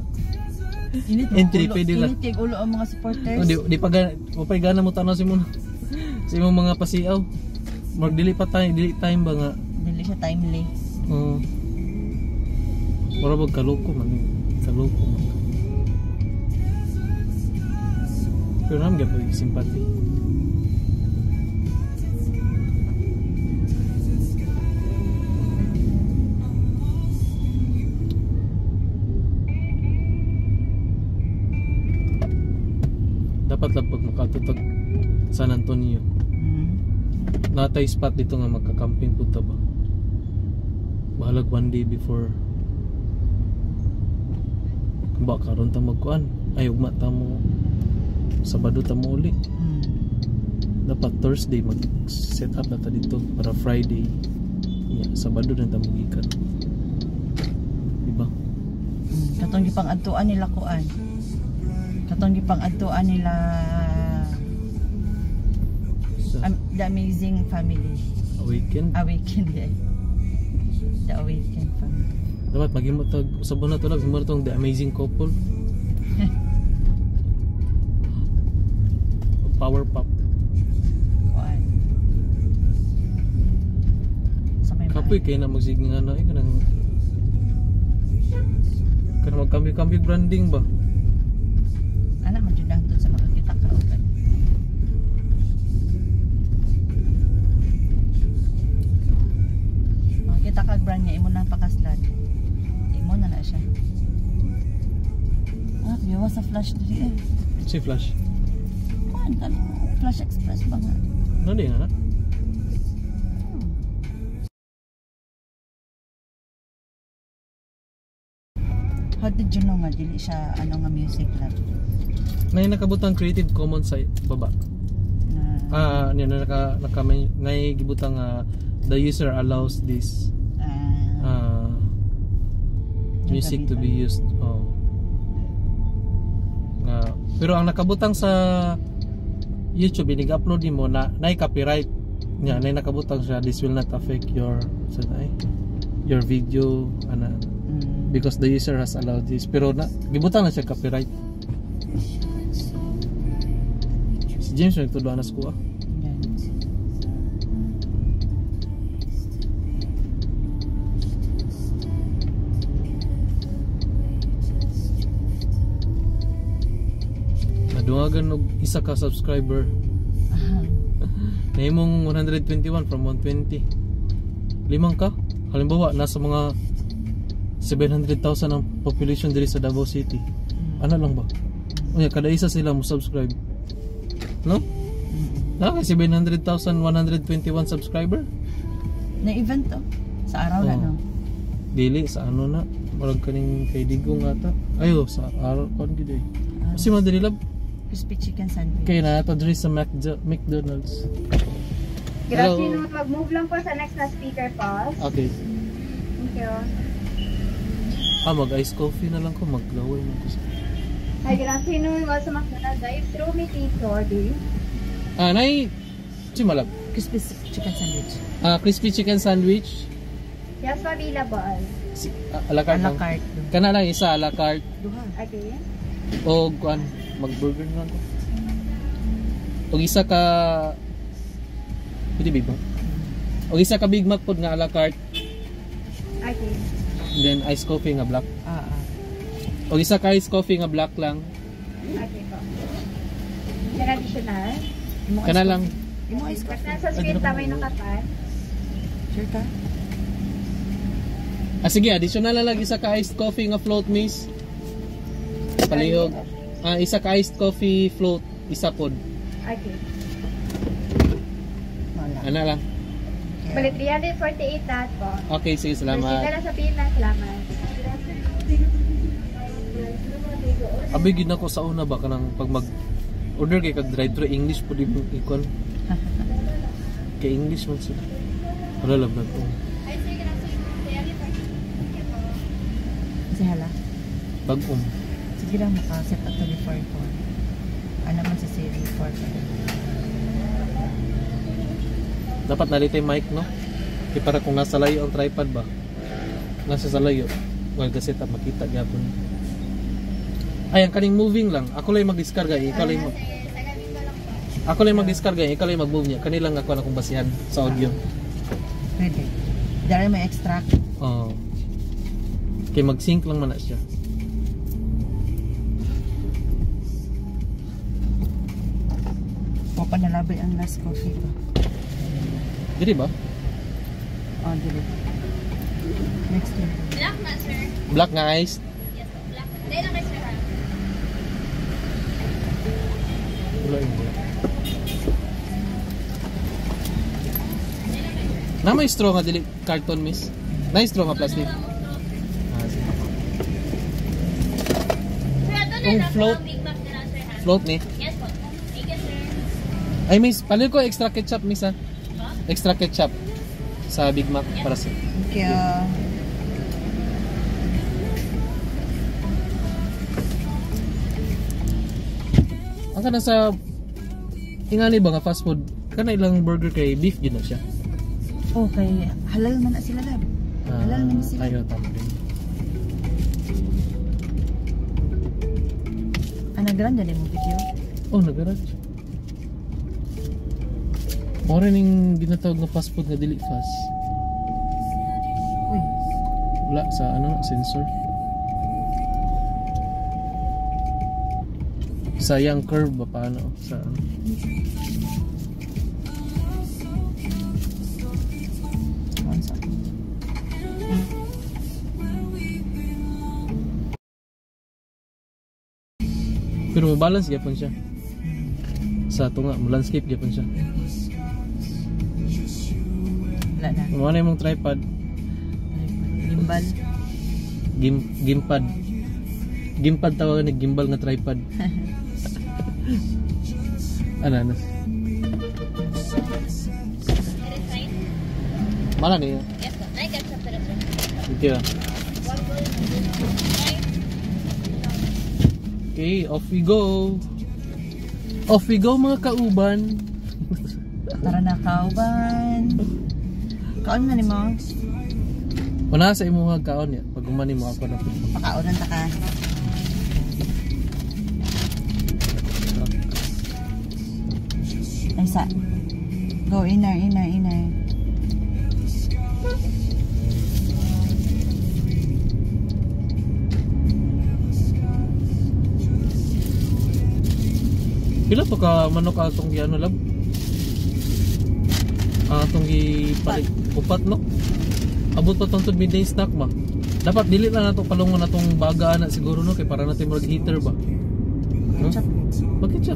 Init mo Entry, ulo, pwede lang. Init kay ulo ang mga supporters. Oh, di pa gana, wa gana mo tanaw si mo sa imong mga pasiaw. Marg dili pa time, dili time ba nga. Dili siya timely. Oh. Mura bag kaloko man, kaloko man. Pero naman gyud simpati. Dapat lang pag makatutag San Antonio. Natay spot dito nga magka-camping punta ba? Bahalag one day before. Ba karon ta magkuan. Ay ugma ta mo Sabado ta mo uli. Dapat Thursday mag set up na ta dito para Friday. Yeah, Sabado na ta mo gikan. Diba? Katong gipang adtuan nila kuan. Katong gipang adtuan nila Sa The Amazing Family. weekend. Awakened eh. The Awakened Family. Dapat maghimo tag usabon na to lang himo na tong The Amazing Couple. Power pop. Kuan. Sa may Kapoy kay na magsige nga ano eh kanang kanang magkambyo-kambyo branding ba? Ana man jud hantod sa makakita ka og ano. Makakita ka og brand niya imo nang pakaslan. Imo na na siya. Ah, biwa sa flash diri eh. Si Flash. Kuan kan Flash Express ba nga? Ano di nga na? How did you know nga dili siya ano nga music lab? Nay nakabutang Creative Commons sa baba. Na Ah, niya na naka naka nay gibutang the user allows this ah, music to be used. Oh. Nga, pero ang nakabutang sa YouTube inig-upload nimo na nay copyright niya nay nakabutang siya, this will not affect your sa ay, your video ana because the user has allowed this, pero na gibutang na siya copyright. Si James nagtuduan na sa kuha. Yan. Nadungagan og isa ka subscriber. Nahimong 121 from 120. Limang ka. Halimbawa, nasa mga 700,000 ang population diri sa Davao City. Ano lang ba? Unya, kada isa sila mo subscribe. No? Na kay 700,121 subscriber? Na event to sa araw na Oo. no. Dili sa ano na, murag kaning kay Digong ata. Ayo sa araw kon gid eh. Ah, Kasi man dili lab crispy chicken sandwich. kay na ato diri sa McDonald's. Good Hello. afternoon. Mag-move lang po sa next na speaker, pause. Okay. Thank you. Ah, mag ice coffee na lang ko, maglaway man ko. Hi, good afternoon. Welcome to McDonald's drive-thru. May take your order. Ah, nay si malab. Crispy chicken sandwich. Ah, crispy chicken sandwich. Yes, available. Si, a la carte. A la Lang. carte. Kana lang isa a la carte Duha. Okay. o kuan mag-burger na lang ko. Og isa ka pwede Big Mac? Og isa ka Big Mac pod nga a la carte, Okay. then iced coffee nga black. Ah, ah. Og isa ka iced coffee nga black lang. Okay po. Yan additional. Imo Kana ice lang. coffee. Imo ice Tapos coffee. nasa screen tamay nakapan. Sure ka? Ah, sige, additional na lang isa ka iced coffee nga float, miss. Palihog. Ah, isa ka iced coffee float, isa pod. Okay. Wala. Ana lang. Balik 348 lahat po. Okay, sige, Proceed na salamat. lang sa pila. Salamat. Abi gid nako sa una ba kanang pag mag order kay kag drive-thru English pud imong ikon. Kay English man sila. Wala lang ko. Hi sir, good afternoon. Kasi hala. Bag-om. Sige lang, makaset up to before 4. Ano man sa series 4 pa rin. Dapat nalito yung mic, no? Kay para kung nasa layo ang tripod ba. Nasa sa layo. Well, kasi ta makita gyapon. Ay, ang kaning moving lang. Ako lang mag-diskarga, eh. Ikaw lang mag Ako lang mag-diskarga, eh. Ikaw lang mag-move niya. Kanilang ako na kung basihan sa audio. Pwede. Dahil may extract. Oo. Kay mag-sync lang man na siya. Wa pa nalabay ang last coffee ko. Dili ba? Oh, dili. Next year. Black na, sir. Black nga ice. Yes, po, black. Hindi lang kay sir, ha? Wala yung black. Na may straw nga dili carton, miss. Na straw nga plastic. Ah, sige. Sir, ato na Yung lang po float. ang Big Mac na lang, sir, ha? Float ni. Yes po. Thank you, sir. Ay, miss, palit ko extra ketchup, miss, ha? Extra ketchup sa Big Mac para sa... Thank you. Ang kana sa... Ingani ba nga fast food? Kana ilang burger kay beef gid na siya. Okay. Halal man na sila lab. Halal man na sila. Ayo, tama din. Ah, nagranda din mo video. Oh, nag-garage. Mora ning ginatawag nga fast food nga dili fast. Uy, Wala sa ano, sensor. Sayang curve ba paano sa ano? ano sa? Pero mo balance gyapon siya. Sa tunga, mo landscape gyapon siya. Wala na. Mo na imong tripod, Gimbal. gimpad. Gimpad tawagan ni gimbal nga tripod. Ano ano? It is fine. Mala niyo. Yes po. Ay, ketchup na lang, sir. Thank you. One goal. Bye. Okay, off we go. Off we go, mga kauban. Tara na, kauban. Kaon na ni mo. Una sa imuha kaon niya. Pag umani mo ako na. Pakaonan ta ka. Ay, sa. Go, inner, inner, inner. Pila pa ka manok atong gi ano lab? Atong gi palit upat no. Abot pa tong midday snack ba. Dapat dili na nato palungon atong baga ana siguro no kay para natin murag heater ba. No? Ketchup. Bakit siya?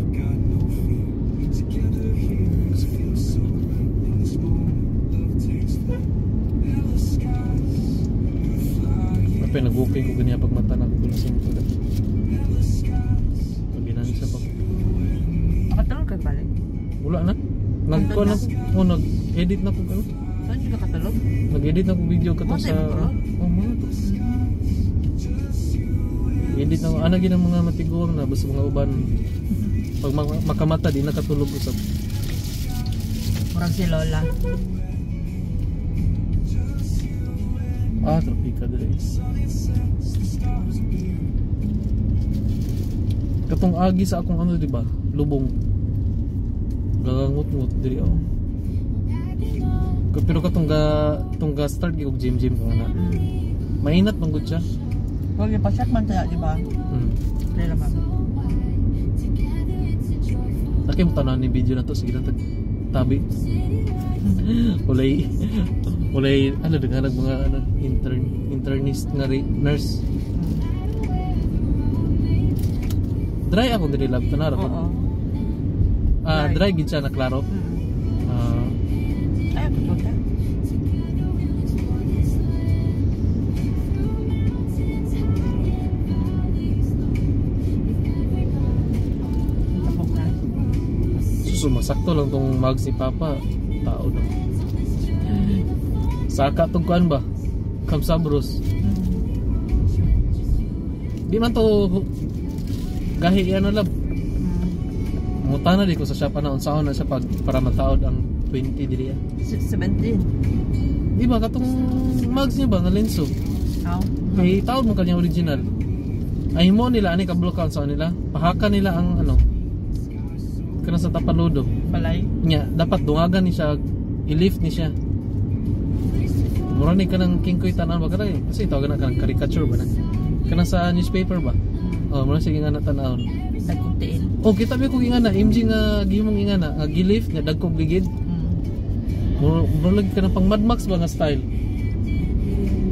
Apay nag-walking ko ganyan pag mata na ako gulasing ko. Pag pa ko. Makatulog ka balik. Wala na. Nag ko na oh, nag-edit na ko ano. Saan ka katulog? Nag-edit na ko video kato Mo, sa sa imong tulog? Oh, mga to. Edit na ko. Ana gid ang mga matiguang na basta mga uban. Pag makamata di nakatulog usab. Murag si Lola. Ah, trapika diri. Katong agi sa akong ano, di ba? Lubong. Gagangut-ngut diri ako. Pero katong ga tong ga start gyud og gym gym ko na. Mainat man gud siya. Huwag yung pasak man tayo, di ba? Mm. Kaya naman. Laki mo tanan ni video na to, sige lang tag tabi. Walay walay ano daghan mga ano internist nga nurse. Dry ako diri lab tanara ko. Oo. Ah, Dry. dry gid siya na klaro. Ah, Ay, pupunta. Tapok na. Sumasakto lang tong mag si Papa. Tao na. Saka tong kuan ba? Kamsabros. Di man to gahi ano lab. Mutana di ko sa shop ana unsaon na siya pag para mataod ang 20 diri. Ah. 17. Di ba katong mags niya ba nga lenso? How? Kay taod mo kanya original. Ay mo nila ani kablock unsaon nila? Pahaka nila ang ano kana sa tapaludo. Balay. Nya dapat dungagan ni siya, i-lift ni siya. Mura ni kanang kingkoy tanan ba kanang kasi tawagan na kanang caricature ba na? Kanang sa newspaper ba? Oh, mura sige nga na tanawon. Nagkuntiin. Oh, kita ba kung ingana, MG nga gihimong ingana, nga gi-lift nga dagkog ligid. Mura mura lagi kanang pang Mad Max ba nga style.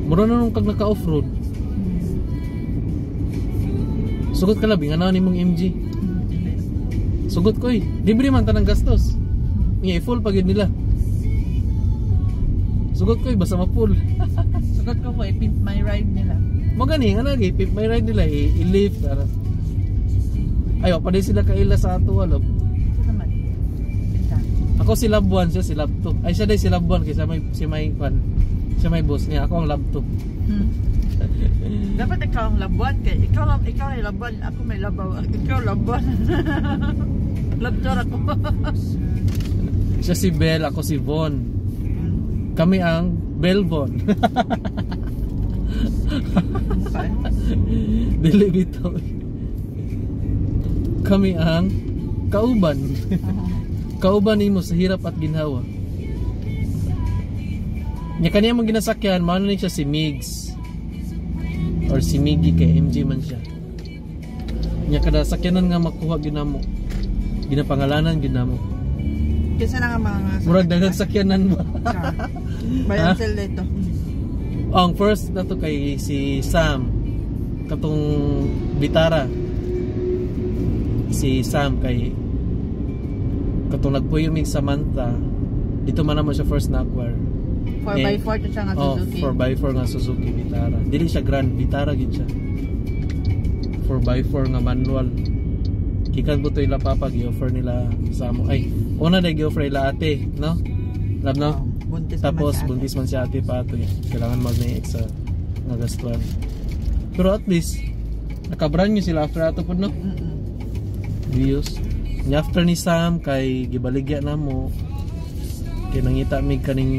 Mura na nung kag naka off-road. Sugot ka labi nga nimong MG. Sugot ko eh. Libre man tanang gastos. Nga i-full pag yun nila. Sugot ko eh, basta ma-full. Sugot ko ko, i-pimp my ride nila. Mo gani nga lagi, pimp my ride nila i-lift ano. Ay, wa pa din sila kaila sa ato love. Ito naman. Pinta. Ako si Lab 1, siya si Lab 2. Ay, siya day si Lab 1 kaysa may si may kwan. Siya may boss niya, ako ang Lab 2. Dapat ikaw ang labuan kay ikaw ay labuan, ako may labaw. Ikaw labuan. Labtor ako. Siya si Bell, ako si Von. Kami ang Bell Von. Dili bitaw. Kami ang kauban. Kauban nimo sa hirap at ginhawa. Nya kaniya mong ginasakyan, mao ni siya si Migs. Or si Miggy kay MG man siya. Nya kada sakyanan nga makuha ginamo. Ginapangalanan ginamo. Kaysa na nga mga Murag daghang sakyanan ba? Bayan sila dito. Ang first na to kay si Sam katong Vitara. Si Sam kay katong nagpuyo mig Samantha dito man naman siya first na acquire. 4x4 to siya nga Oh, Suzuki. 4x4 nga Suzuki Vitara. Dili siya Grand Vitara gid siya. 4x4 nga manual. Gikan po to ila papa gi-offer nila sa amo. Ay, una na gi-offer ila ate, no? Love no? Oh, buntis Tapos naman si ate. buntis man si ate pa ato eh. Kailangan mag na extra nga gastuhan. Pero at least naka-brand new sila after ato pud no. Views. Nya after ni Sam kay gibaligya na mo. Kay nangita mig kaning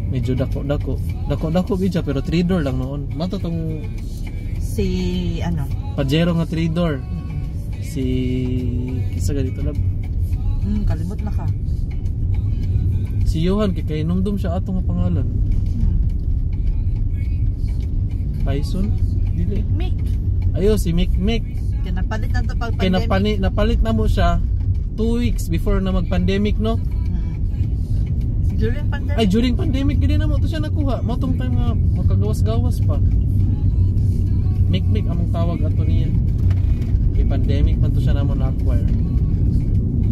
medyo dako-dako. Dako-dako gid siya pero 3 door lang noon. Mato tong Si ano? Pajero nga 3 door. Si kinsa ganito lab. Kalimot na ka. Si Johan kay kay numdum siya ato nga pangalan. Tyson? Dili. Mick. Ayo si Mick Mick. Kaya napalit na to pag Kay pandemic. napalit na mo siya 2 weeks before na mag-pandemic no. During pandemic. Ay during pandemic gid na mo to siya nakuha. Mo tong time nga makagawas-gawas pa. Mick Mick among tawag ato niya. Kay pandemic man to siya namo na-acquire.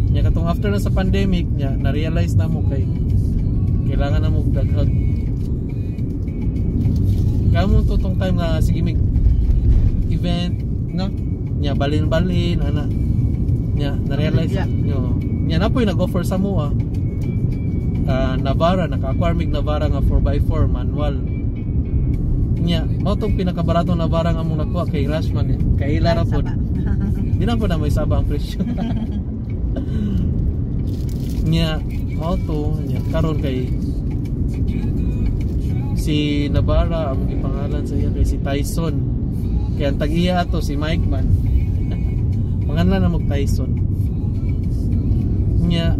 Nya katong after na sa pandemic nya na-realize na mo kay kailangan na mo daghag. Kamo to tong time nga sige mig event no nya balin-balin ana nya na-realize Yeah. nyo nya na po'y nag-offer sa mua Navara naka-acquire mig Navara nga 4x4 manual nya mao tong pinakabaratong Navara nga among nakuha kay Rashman eh. Kay ila ra pod. Di na po na may saba ang presyo. Nya Auto niya karon kay si Navara ang gipangalan sa iya kay si Tyson. Kay ang tag-iya ato si Mike man. Pangalan na mo Tyson. Nya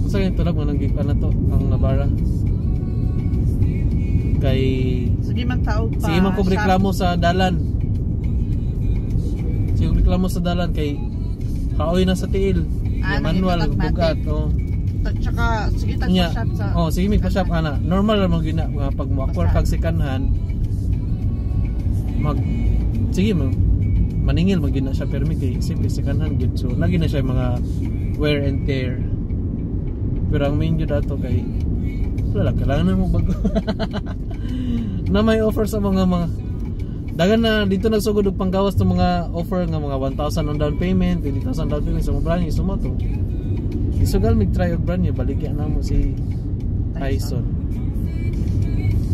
unsa kay tulad mo nang gikan na to ang Navara? Kay Sige man tao pa. sige man kog shop. reklamo sa dalan. Sige kog reklamo sa dalan kay kaoy na sa tiil. Ah, Ya, manual naging bugat oh. Tsaka sige tag Nya, shop sa. oh, sige mig pa-shop ana. Normal ra man gyud na nga pag mo-acquire Basta. kag sekanhan mag sige mo maningil man gyud na siya permi kay simple sekanhan gyud. So lagi na siya mga wear and tear. Pero ang main gyud ato kay wala lang, kailangan na mo bago. Na may offer sa mga mga dagan na dito nagsugod og panggawas ng mga offer nga mga 1,000 on down payment, 20,000 down payment sa mga brand new so mo to. Isugal mig try og brand new, baligya na mo si Tyson.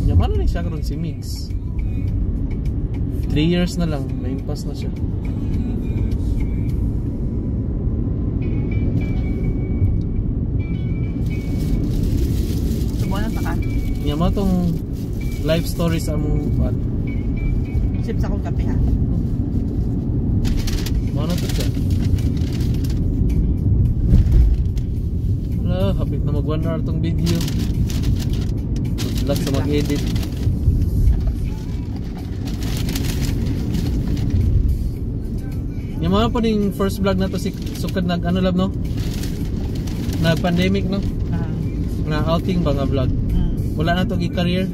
Nya man ni siya karon si Migs. 3 years na lang, na-impas na siya. Subuan na ka. Nya mo tong life story sa among kuan. Sip sa akong kape ha. Mao na to siya. Wala, hapit na mag 1 hour tong video. Good luck sa mag-edit. Yung mga po ning first vlog na to si sukad nag ano lab no? Nag pandemic no? Ah. Na outing ba nga vlog? Wala na to gi-career.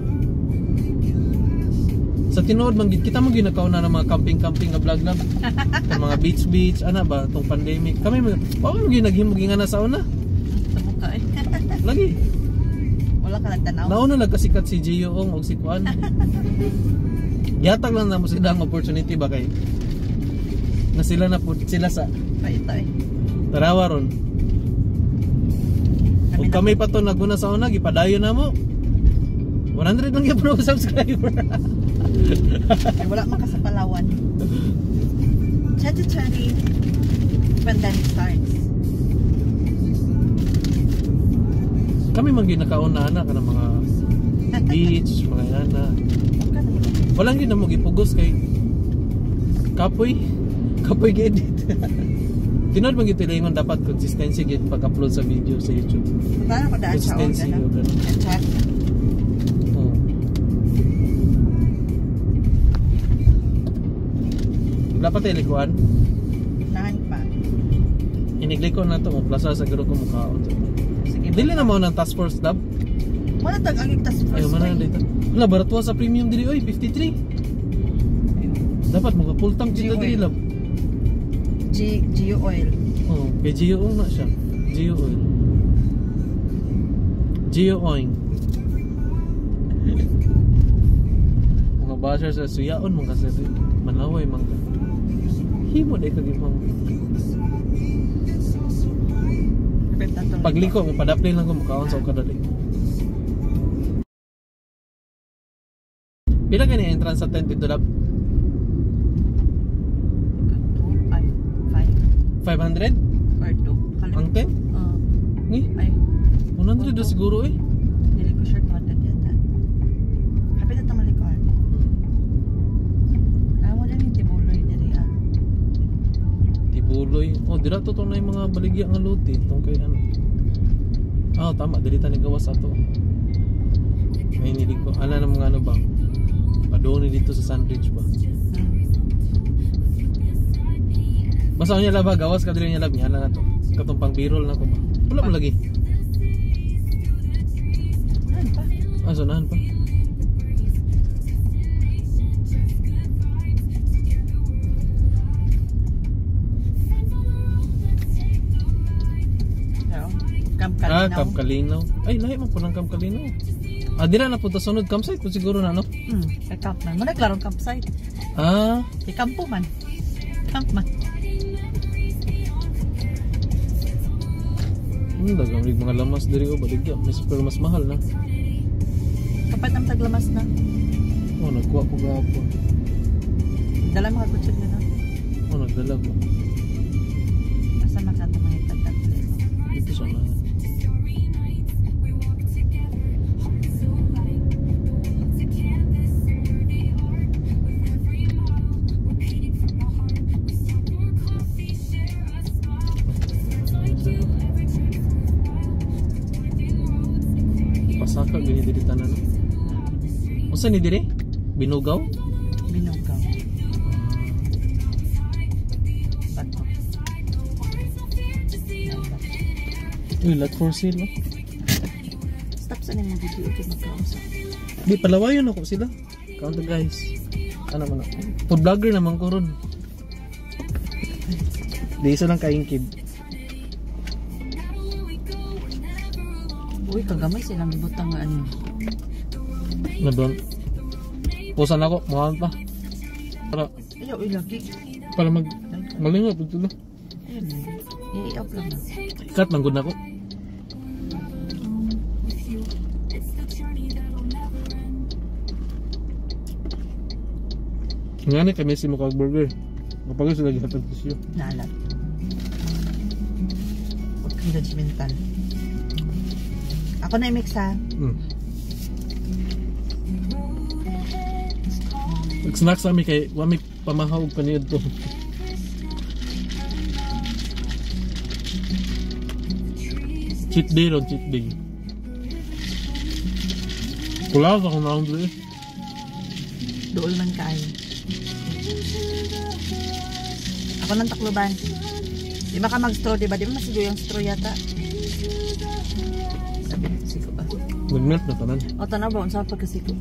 Sa tinuod man gid kita mo ginakaw na ng mga camping-camping nga vlog lang. Ang mga beach-beach ana ba tong pandemic. Kami mo wa mo gyud naghimo nga na sa una. Tubok ka eh. Lagi. Wala ka nagtanaw. Nauna lang kasikat si Gio Ong og si Kuan. Gihatag lang namo sila ang opportunity ba kay na sila na pud sila sa Paita eh. Tarawa ron. Ug kami pa to naguna sa una gipadayon na mo. 100 lang gyud ang subscriber. Ay, wala man ka sa Palawan. 2020 pandemic starts. Kami man gyud nakauna ana kanang mga beach, mga ana. Walang gyud na mo gipugos kay kapoy. Kapoy gi-edit. Tinuod man gyud tilingon dapat consistency gyud pag-upload sa video sa YouTube. Paano ko daan siya? Consistency Ano? og ano. Chat. Oo. Wala pa tayo likuan. Nahan pa. Inigliko na to mo plaza sa guro ko mukhaon. Sige. Dili na mo ng task force dab. Wala tag ang task force. Ayaw man na oy. dito. Wala baratwa sa premium dili oy 53. Dapat mga full tank dito G-oil. dili lab. G Geo Oil. Oh, kay Gio na siya. Gio oil. Gio oil. Mga basher sa suyaon mga kasi manaway man ka. Himo day ka gipang Pagliko mo padaplin lang ko mukaon sa kadali. Pila gani entrance sa tent dito lab? 2, ay, 5 500 or 2. ang tent? Ni Ay, 100 na siguro eh. dili ko sure 200 yata. Kapit na tamalikuan. Ah, wala ni Tibuloy diri ah. Tibuloy. Oh, dira to tong na yung mga baligya nga luti tong kay ano. Ah, tama dili ta ni gawas ato. May niliko. Ala na mga ano ba? Padung ni dito sa Sandridge ba? Basta niya laba gawas ka diri niya lab niya na to. Katong pang birol na ko ba. Wala mo lagi. Saan pa? Ah, sunahan pa. No. Camp Ah, Kalinaw. Camp Kalinaw. Ay, lahi man po ng Camp Kalinaw. Ah, dira na punta sunod campsite po siguro na no. Kay camp man. Muna klarong campsite. Ah, Kay kampo man. Camp man. Dagang rig mga lamas diri oh, baligya. Mas pero mas mahal na. Kapat ang taglamas na. Oh, nagkuha ko gahapon. Dala mga kutsil na no. Oh, nagdala ko. Asa makata mga itagtatlo. Dito sa unahan. Pasaka gini diri tanan. Unsa ni diri? Binugaw? Binugaw. Bato. Uy, lot for sale. Oh. Stop sa nimo video kay magkausap. Di palawayon ako sila. Count guys. Ano man? Food vlogger naman ko ron. Di isa lang kaingkid. Uy, kagamay silang butang nga ano. Na doon. Pusan ako, muhaan pa. Para Ayaw, uy, lagi. para mag malingaw pud sila. Ayun, i-off lang na. Cut lang gud nako. Nga ni kami si Mukha Burger. Kapag sila gihatag siya. Nalat. Huwag kang judgmental. Ako na i-mix ha. Nag-snack sa ami kay wa mi pamahaw og paniud to. Cheat day ron, cheat day. Kulaw sa akong naong dili. Dool man kaayo. Ako ng takloban. Di ba ka mag-straw, di ba? Di ba masigo yung straw yata? Sabi, siko ba? Nag-melt na tanan. O, tanaw ba? Unsa pagkasiko?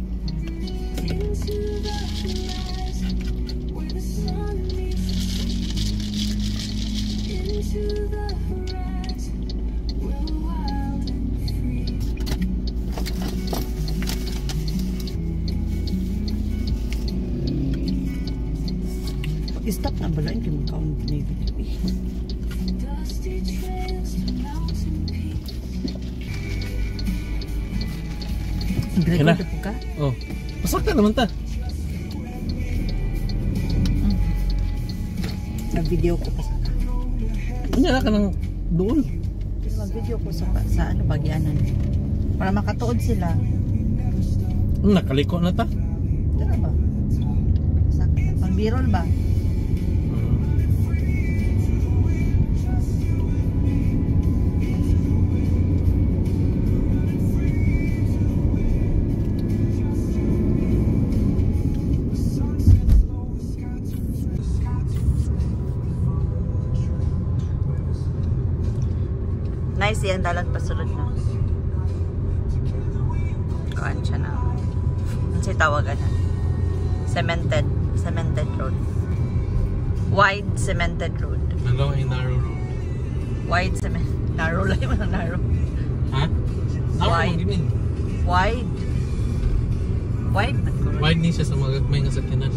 Stop na ba lang? Hindi magkaon na video eh. Yan na. Nag-record na po ka? Oh. Pasakta naman ta. Nag-video ko pa sa Unya na ka ng dool. Mag-video ko sa ano bagyanan. Para makatuod sila. Nakaliko na ta. Tara ba? Sa pang-birol ba? Nice yan, dalan pasulod na. Kuan siya na. Ano siya tawagan na? Cemented. Cemented road. Wide cemented road. Hanggang ay narrow road. Wide cement. Narrow lang yung mga narrow. Ha? Narrow Wide. man gini. Wide. Wide man ko. Wide ni siya sa mga gagmay nga sakyanan.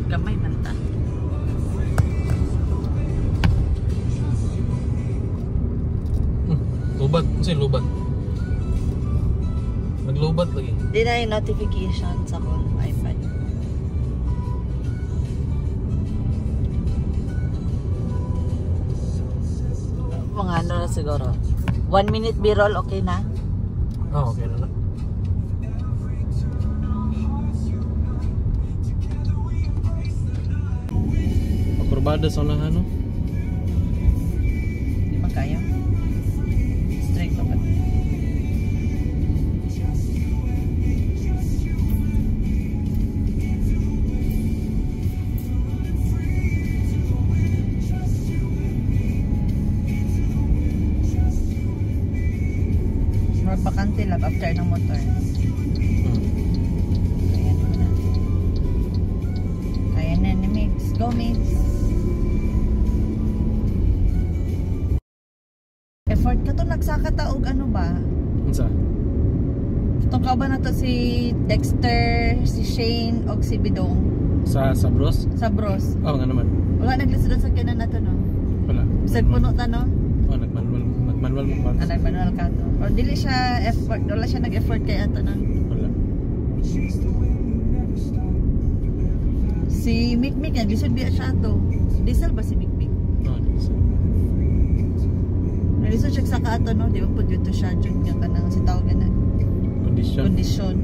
Gamay man ta. Lubat. Ano siya lubat? Naglubat lagi. Di na yung notification sa akong iPad. Mga ano na siguro. 1 minute b-roll, okay na? Ah, okay na na. Pakurbada sa unahan, no? Di ba kaya? Straight pa ba? Murag bakante lang after ng motor. Kaya na. Kaya na ni Mix. Go Mix! Effort ka to nagsaka ta og ano ba? Unsa? Itong ba na to si Dexter, si Shane, og si Bidong Sa Bros? sa Bros. Oh, nga naman. Wala naglisod sa kanan na to no. Wala. Bisag puno ta no. Oh, nagmanual mo ba? Ah, nagmanual ka to. Or dili siya effort, wala siya nag-effort kay ato no. Wala. Si Mikmik naglisod biya siya ato. Diesel ba si Mikmik? Oh, so. Naglisod siya sa ato no, di ba pud dito siya jud nga kanang si tawag na Condition. kondisyon.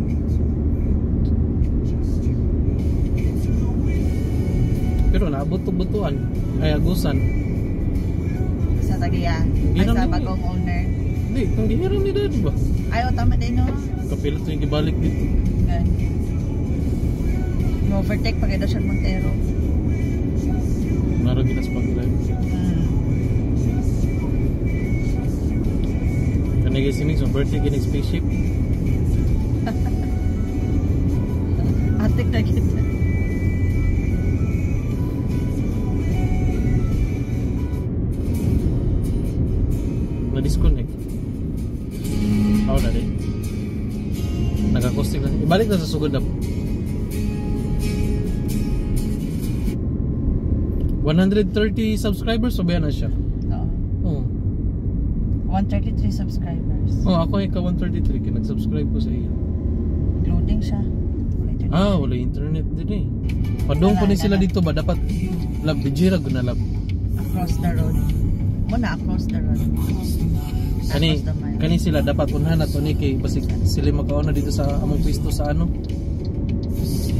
Pero naabot to butuan. Ay, agusan. Sa tagiya. Ay, Hindi sa naman bagong owner. Hindi, itong gihiram ni daddy ba? Ay, oh, tama din no. Kapila to yung gibalik dito. Gani. Mo-overtake pag siya Montero. Naro ginas pag-drive. Kanay guys, si Mix, ang birthday ginig spaceship. Atik na kita. Na-disconnect. Ako na rin. Nag-acoustic lang. Ibalik na sa sugod na. 130 subscribers, so ba na siya? Oo. Oo. 133 subscribers. Oh, ako ay ka 133 kaya nag-subscribe ko sa iyo. Loading siya. Wala internet. Ah, wala internet din eh. Padung po Wala, ni sila wala. dito ba dapat lab bijira guna lab. Across the road. Muna across the road. Kani Across the mile. kani sila dapat unahan na to ni kay basig sila makauna dito sa among pwesto sa ano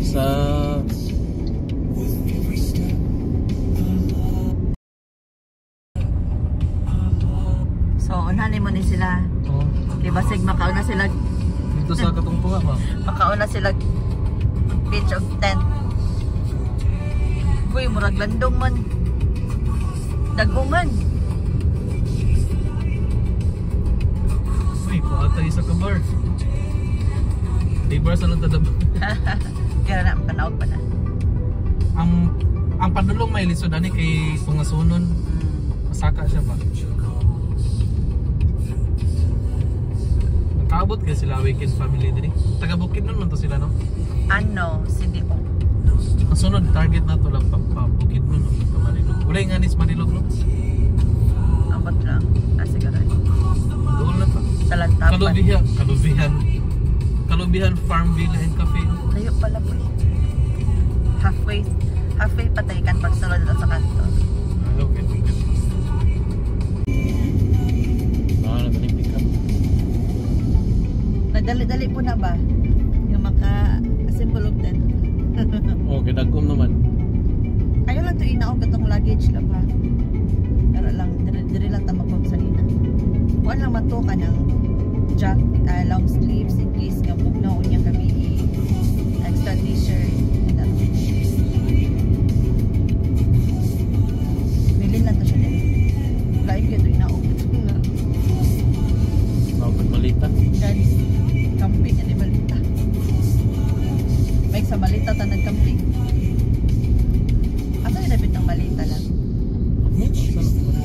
sa So, unahan mo ni sila. Oh, Kay basig makauna sila, dito sa katungtungan ba. makauna sila beach of tent. Uy, murag landong man. Dagungan. Uy, paatay sa kabar. Di bar sa lang tadab. Kaya na, makanaog pa na. Ang ang padulong may lisod ani kay tungasunon. Masaka siya ba? Nakaabot kay sila weekend family dinhi. Taga Bukidnon man to sila no. Ano, CDO. Ang sunod target na to lang pa, pa Bukidnon no, pa Marilog. Wala nga ni Marilog no. Abot lang. Ah, siguro. Doon na pa. Sa lantapan. Kalubihan, Kalubihan. Kalubihan Farm Villa and Cafe. Layo pala po eh. Halfway, halfway patay kan pagsulod na sa kanto. Ah, okay. Ah, nagaling pick up. Nagdali-dali po na ba? Nga maka-assemble og tent. Okay, dagkom naman. Ayaw lang to inaog katong luggage lang ha. Pero lang, dire, dire lang tamakog sa ina. Kuan lang mato ka ng jack, ah, long sleeves in case nga bugnaw unyang gabi. Extra t-shirt. Ano. Bilin lang to siya dili. Lain kayo to inaog. Nga. Mapag malita. Dali, camping, ano yung malita? May sa malita ta nag-camping. Asa yung nabit ang malita lang? May saan ako ba?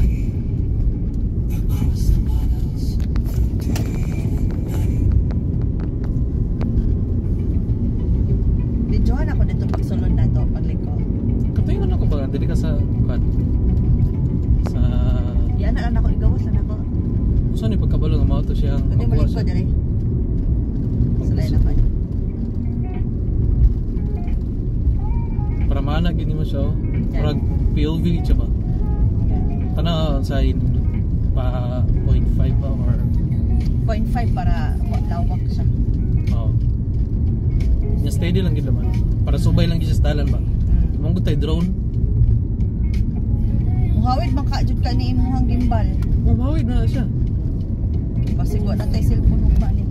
Videohan ako dito pagsulod na to, pagliko. Katingon ako ba? Dili ka sa kan sa Yan na lang ako, igawas lang ako. Saan ni pagkabalo nga mao to siya ang Kundi makuha balik ko siya. dire. Sa lain ako. Para maana gini mo siya. Oh. Murag POV siya ba? Tanaw sa in pa 0.5 ba or 0.5 para lawak siya. oh. Nya steady lang gid naman. Para subay lang gid siya sa dalan ba. Mong tay drone. Muhawid man ka jud ka ni imuhang gimbal. Mumawid na siya. Basig wa na tay cellphone ug ni.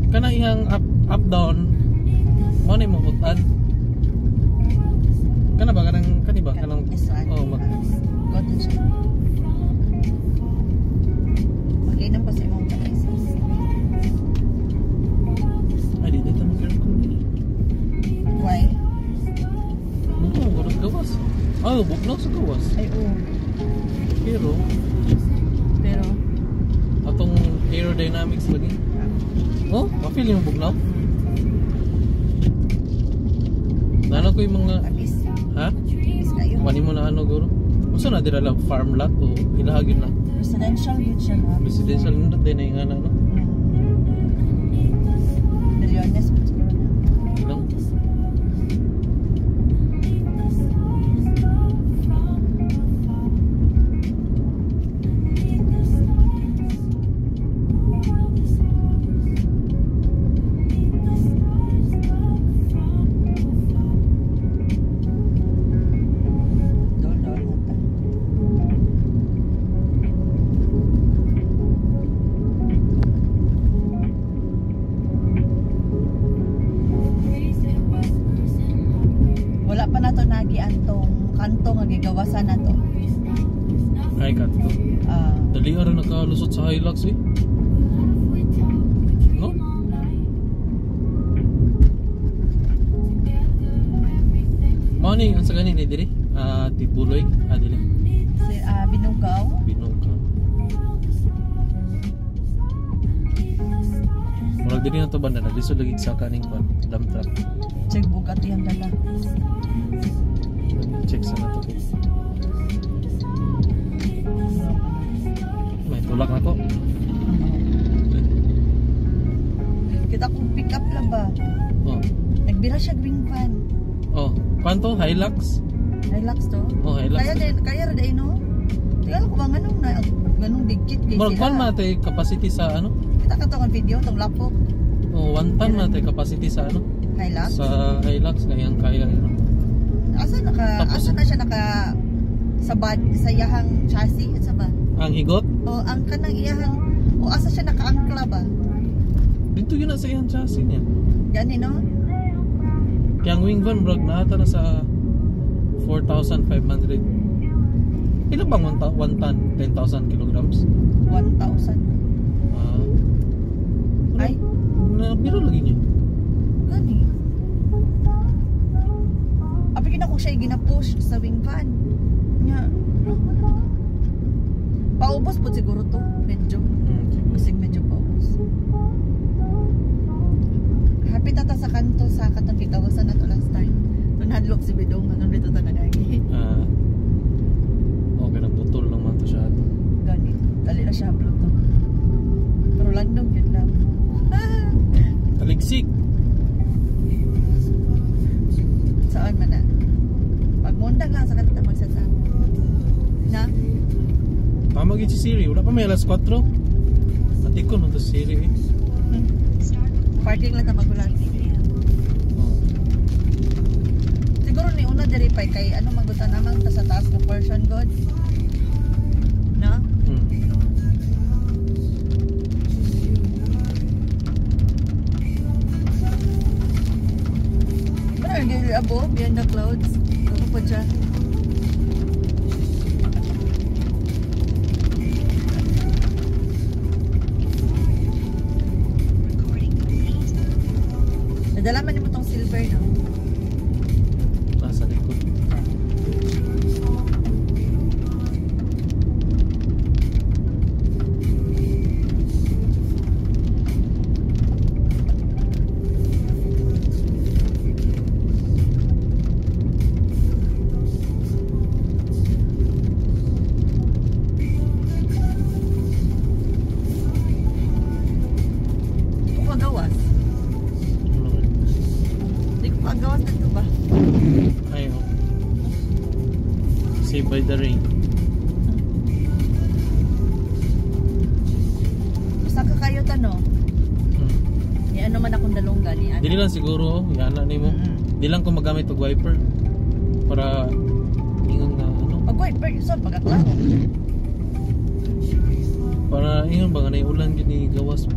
Kana iyang up up down mo ni mo utan. Kana ba kanang kani ba kanang This one. oh mag Go to siya. Makinom ko sa imong pag-isis. Ay di dito mag aircon ni. Why? Buko mo gurot gawas. Ay, bugnaw sa gawas. Ay, oo. Pero Pero, atong aerodynamics lagi. Oh, ma-feel yung bugnaw. Nano ko yung mga tamis. ha? Tamis kayo. Wani mo na ano guro? Unsa na dira lang farm lot o ilahag yun na Residential yun siya, ha? residential nindot din na yung ana no? Milyones po siguro na. Ilang? Doon, doon na ta. Ay, kadto. Ah, Dali ra nakalusot sa Hilux eh. No? Morning, ang sa gani ni diri? Ah, Tibuloy, ah dili. Si, Binugaw. Binuga. Murag diri na to banda naglisod lagi sa kaning kwan, dump truck. Check bugat iyang dala. Check sa na to. May tulak na ko. Kita kong pick up lang ba? Oh. Nagbira siya green van. Oh, kwanto Hilux? Relax to. Oh, Hilux. Kaya din, kaya ra din no. Tingnan ko ba nganong na ganong digit kay Murag kwan sila. man tay capacity sa ano? Kita ka to ang video tong lapok. Oh, 1 ton man tay capacity sa ano? Hilux. Sa Hilux kayang kaya yun. Asa naka Tapos- asa na siya naka sa bad sa iyahang chassis asa ba? Ang higot O ang kanang iyahang o asa siya nakaangkla ba? dito yun na sa iyang chassis niya. Gani no? Kaya ang wing van murag naata na sa 4,500. Ilan bang 1 ton? 10,000 kilograms? 1,000. Ah. Ay, Na biro lagi niya. gani. Abi gina ko siya gina-push sa wing van. Nya, lo, wala na. Paubos po siguro to, medyo. Siguro. Kasi medyo paubos. Happy tata sa kanto sa katong gitawasan na to last time. Tunadlok si Bidong hanggang dito ta nagagi. Ah. Okay, nagbutol lang man to siya ato. Gani, dali na siya hablot to. Pero landong yun lang. Taligsik. Saan man na? Pagmundang lang sa kanto magsasa. Na? Tama gid si Siri. Wala pa may alas 4. Atikon man to si Siri eh. Start recording Parking lang ta magulan. emergency video. Oh. Siguro ni una diri pa kay ano magutan namang ta sa taas ng portion god. Na? Pero ang above beyond the clouds. Ako pa dyan. Recording complete. Nadala man nimo tong silver no. Nasa likod. Di ko kagawas. Ano ba? Di ko kagawas na to ba? Ay, oh. Saved by the rain. Basta ka kayo tano. Ni ano man akong dalongga ni ano. Dili lang siguro, oh. Yana nimo. Di lang ko magamit og wiper para ingon nga ano, Pag wiper, so pagkaklaro. para ingon ba nga nay ulan gyud ni gawas mo.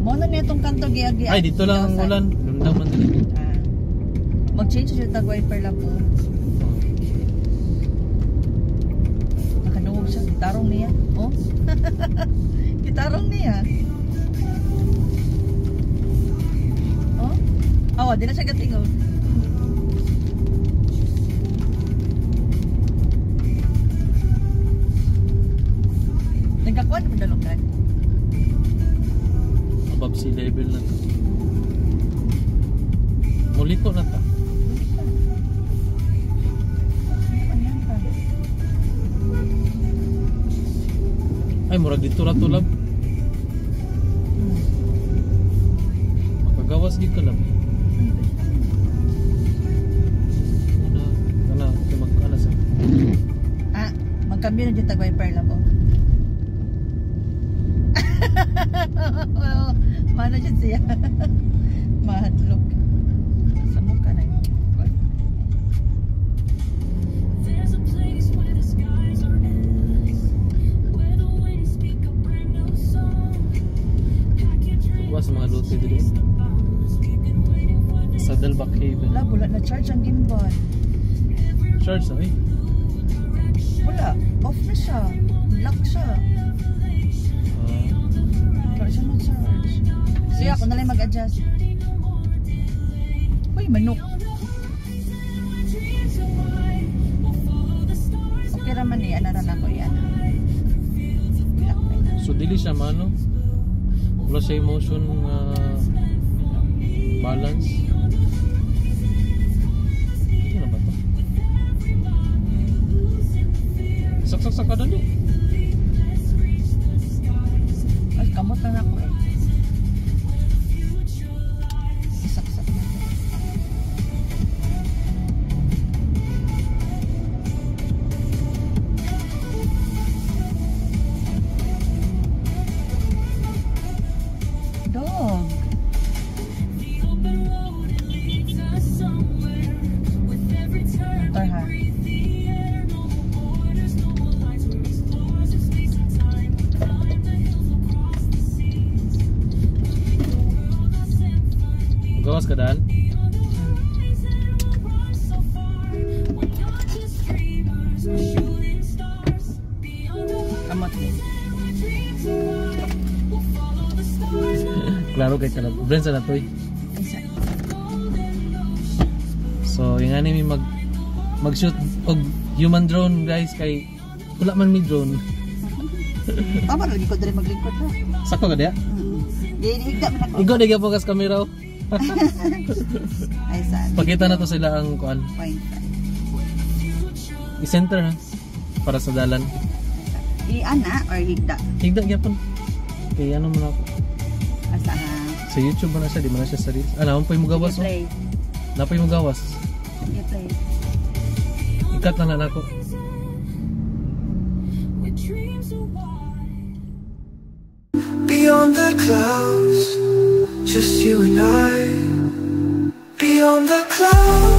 Mo na nitong kanto giagi. Ay, dito lang ang ulan. Lundang man dili. Ah. Mag-change siya tag wiper lang po. Oh. Nakadungog siya. Gitarong niya. Oh. Gitarong niya. Oh. Awa, di na siya gatingog. Nagkakuan mo dalonggan. Above sea level na to. Muliko na ta. Ano yan pa? Ay, murag dito ra to lab. Makagawas gid ka lab. Ano, kana kay mag ana sa. Ah, magkambyo na dyan tag wiper lang po. Mano dyan siya. Mahadlok. Sa mukha na yun. There's a place where the skies are endless, where the winds speak a brand new song. Pack your dreams, Wa sa mga lote dili. chase the boundless. We've been waiting for this Saddleback Haven. Wala, wala na charge ang gimbal. Charge na eh. Wala. na siya. Lock siya. Wala siya na-charge. Sige, ako na lang mag-adjust. Uy, manok. Okay raman eh. Ano rin ako yan. Lock na yun. So dili siya mano. Wala siya emotion nga balance. Ano na ba to? Saksak ka dali. Ay, kamot na ako eh. Isaksak na. Dog. Motor ha. Gawas ka daan? Kamot din. Klaro kay kalab. Brand sa natoy. Isa. So yung ani mi mag shoot og human drone, guys, kay wala man mi drone. Tama lagi ko diri maglingkod ha. Sakto ka diya? Di higda man ako. Igo di gyapon kas kamera, oh. Ay saan? Pakita na to sila ang kuan. 0.5. I-center ha para sa dalan. I-ana or higda? Higda gyapon. Kay ano man ako. Asa ha? Sa YouTube man na siya, di man na siya sa Reels. Ah, naman po'y mugawas, oh. Sige, play. Napoy mugawas. Sige, play. Ikat lang na nako. Beyond the clouds, just you and I. Beyond the clouds.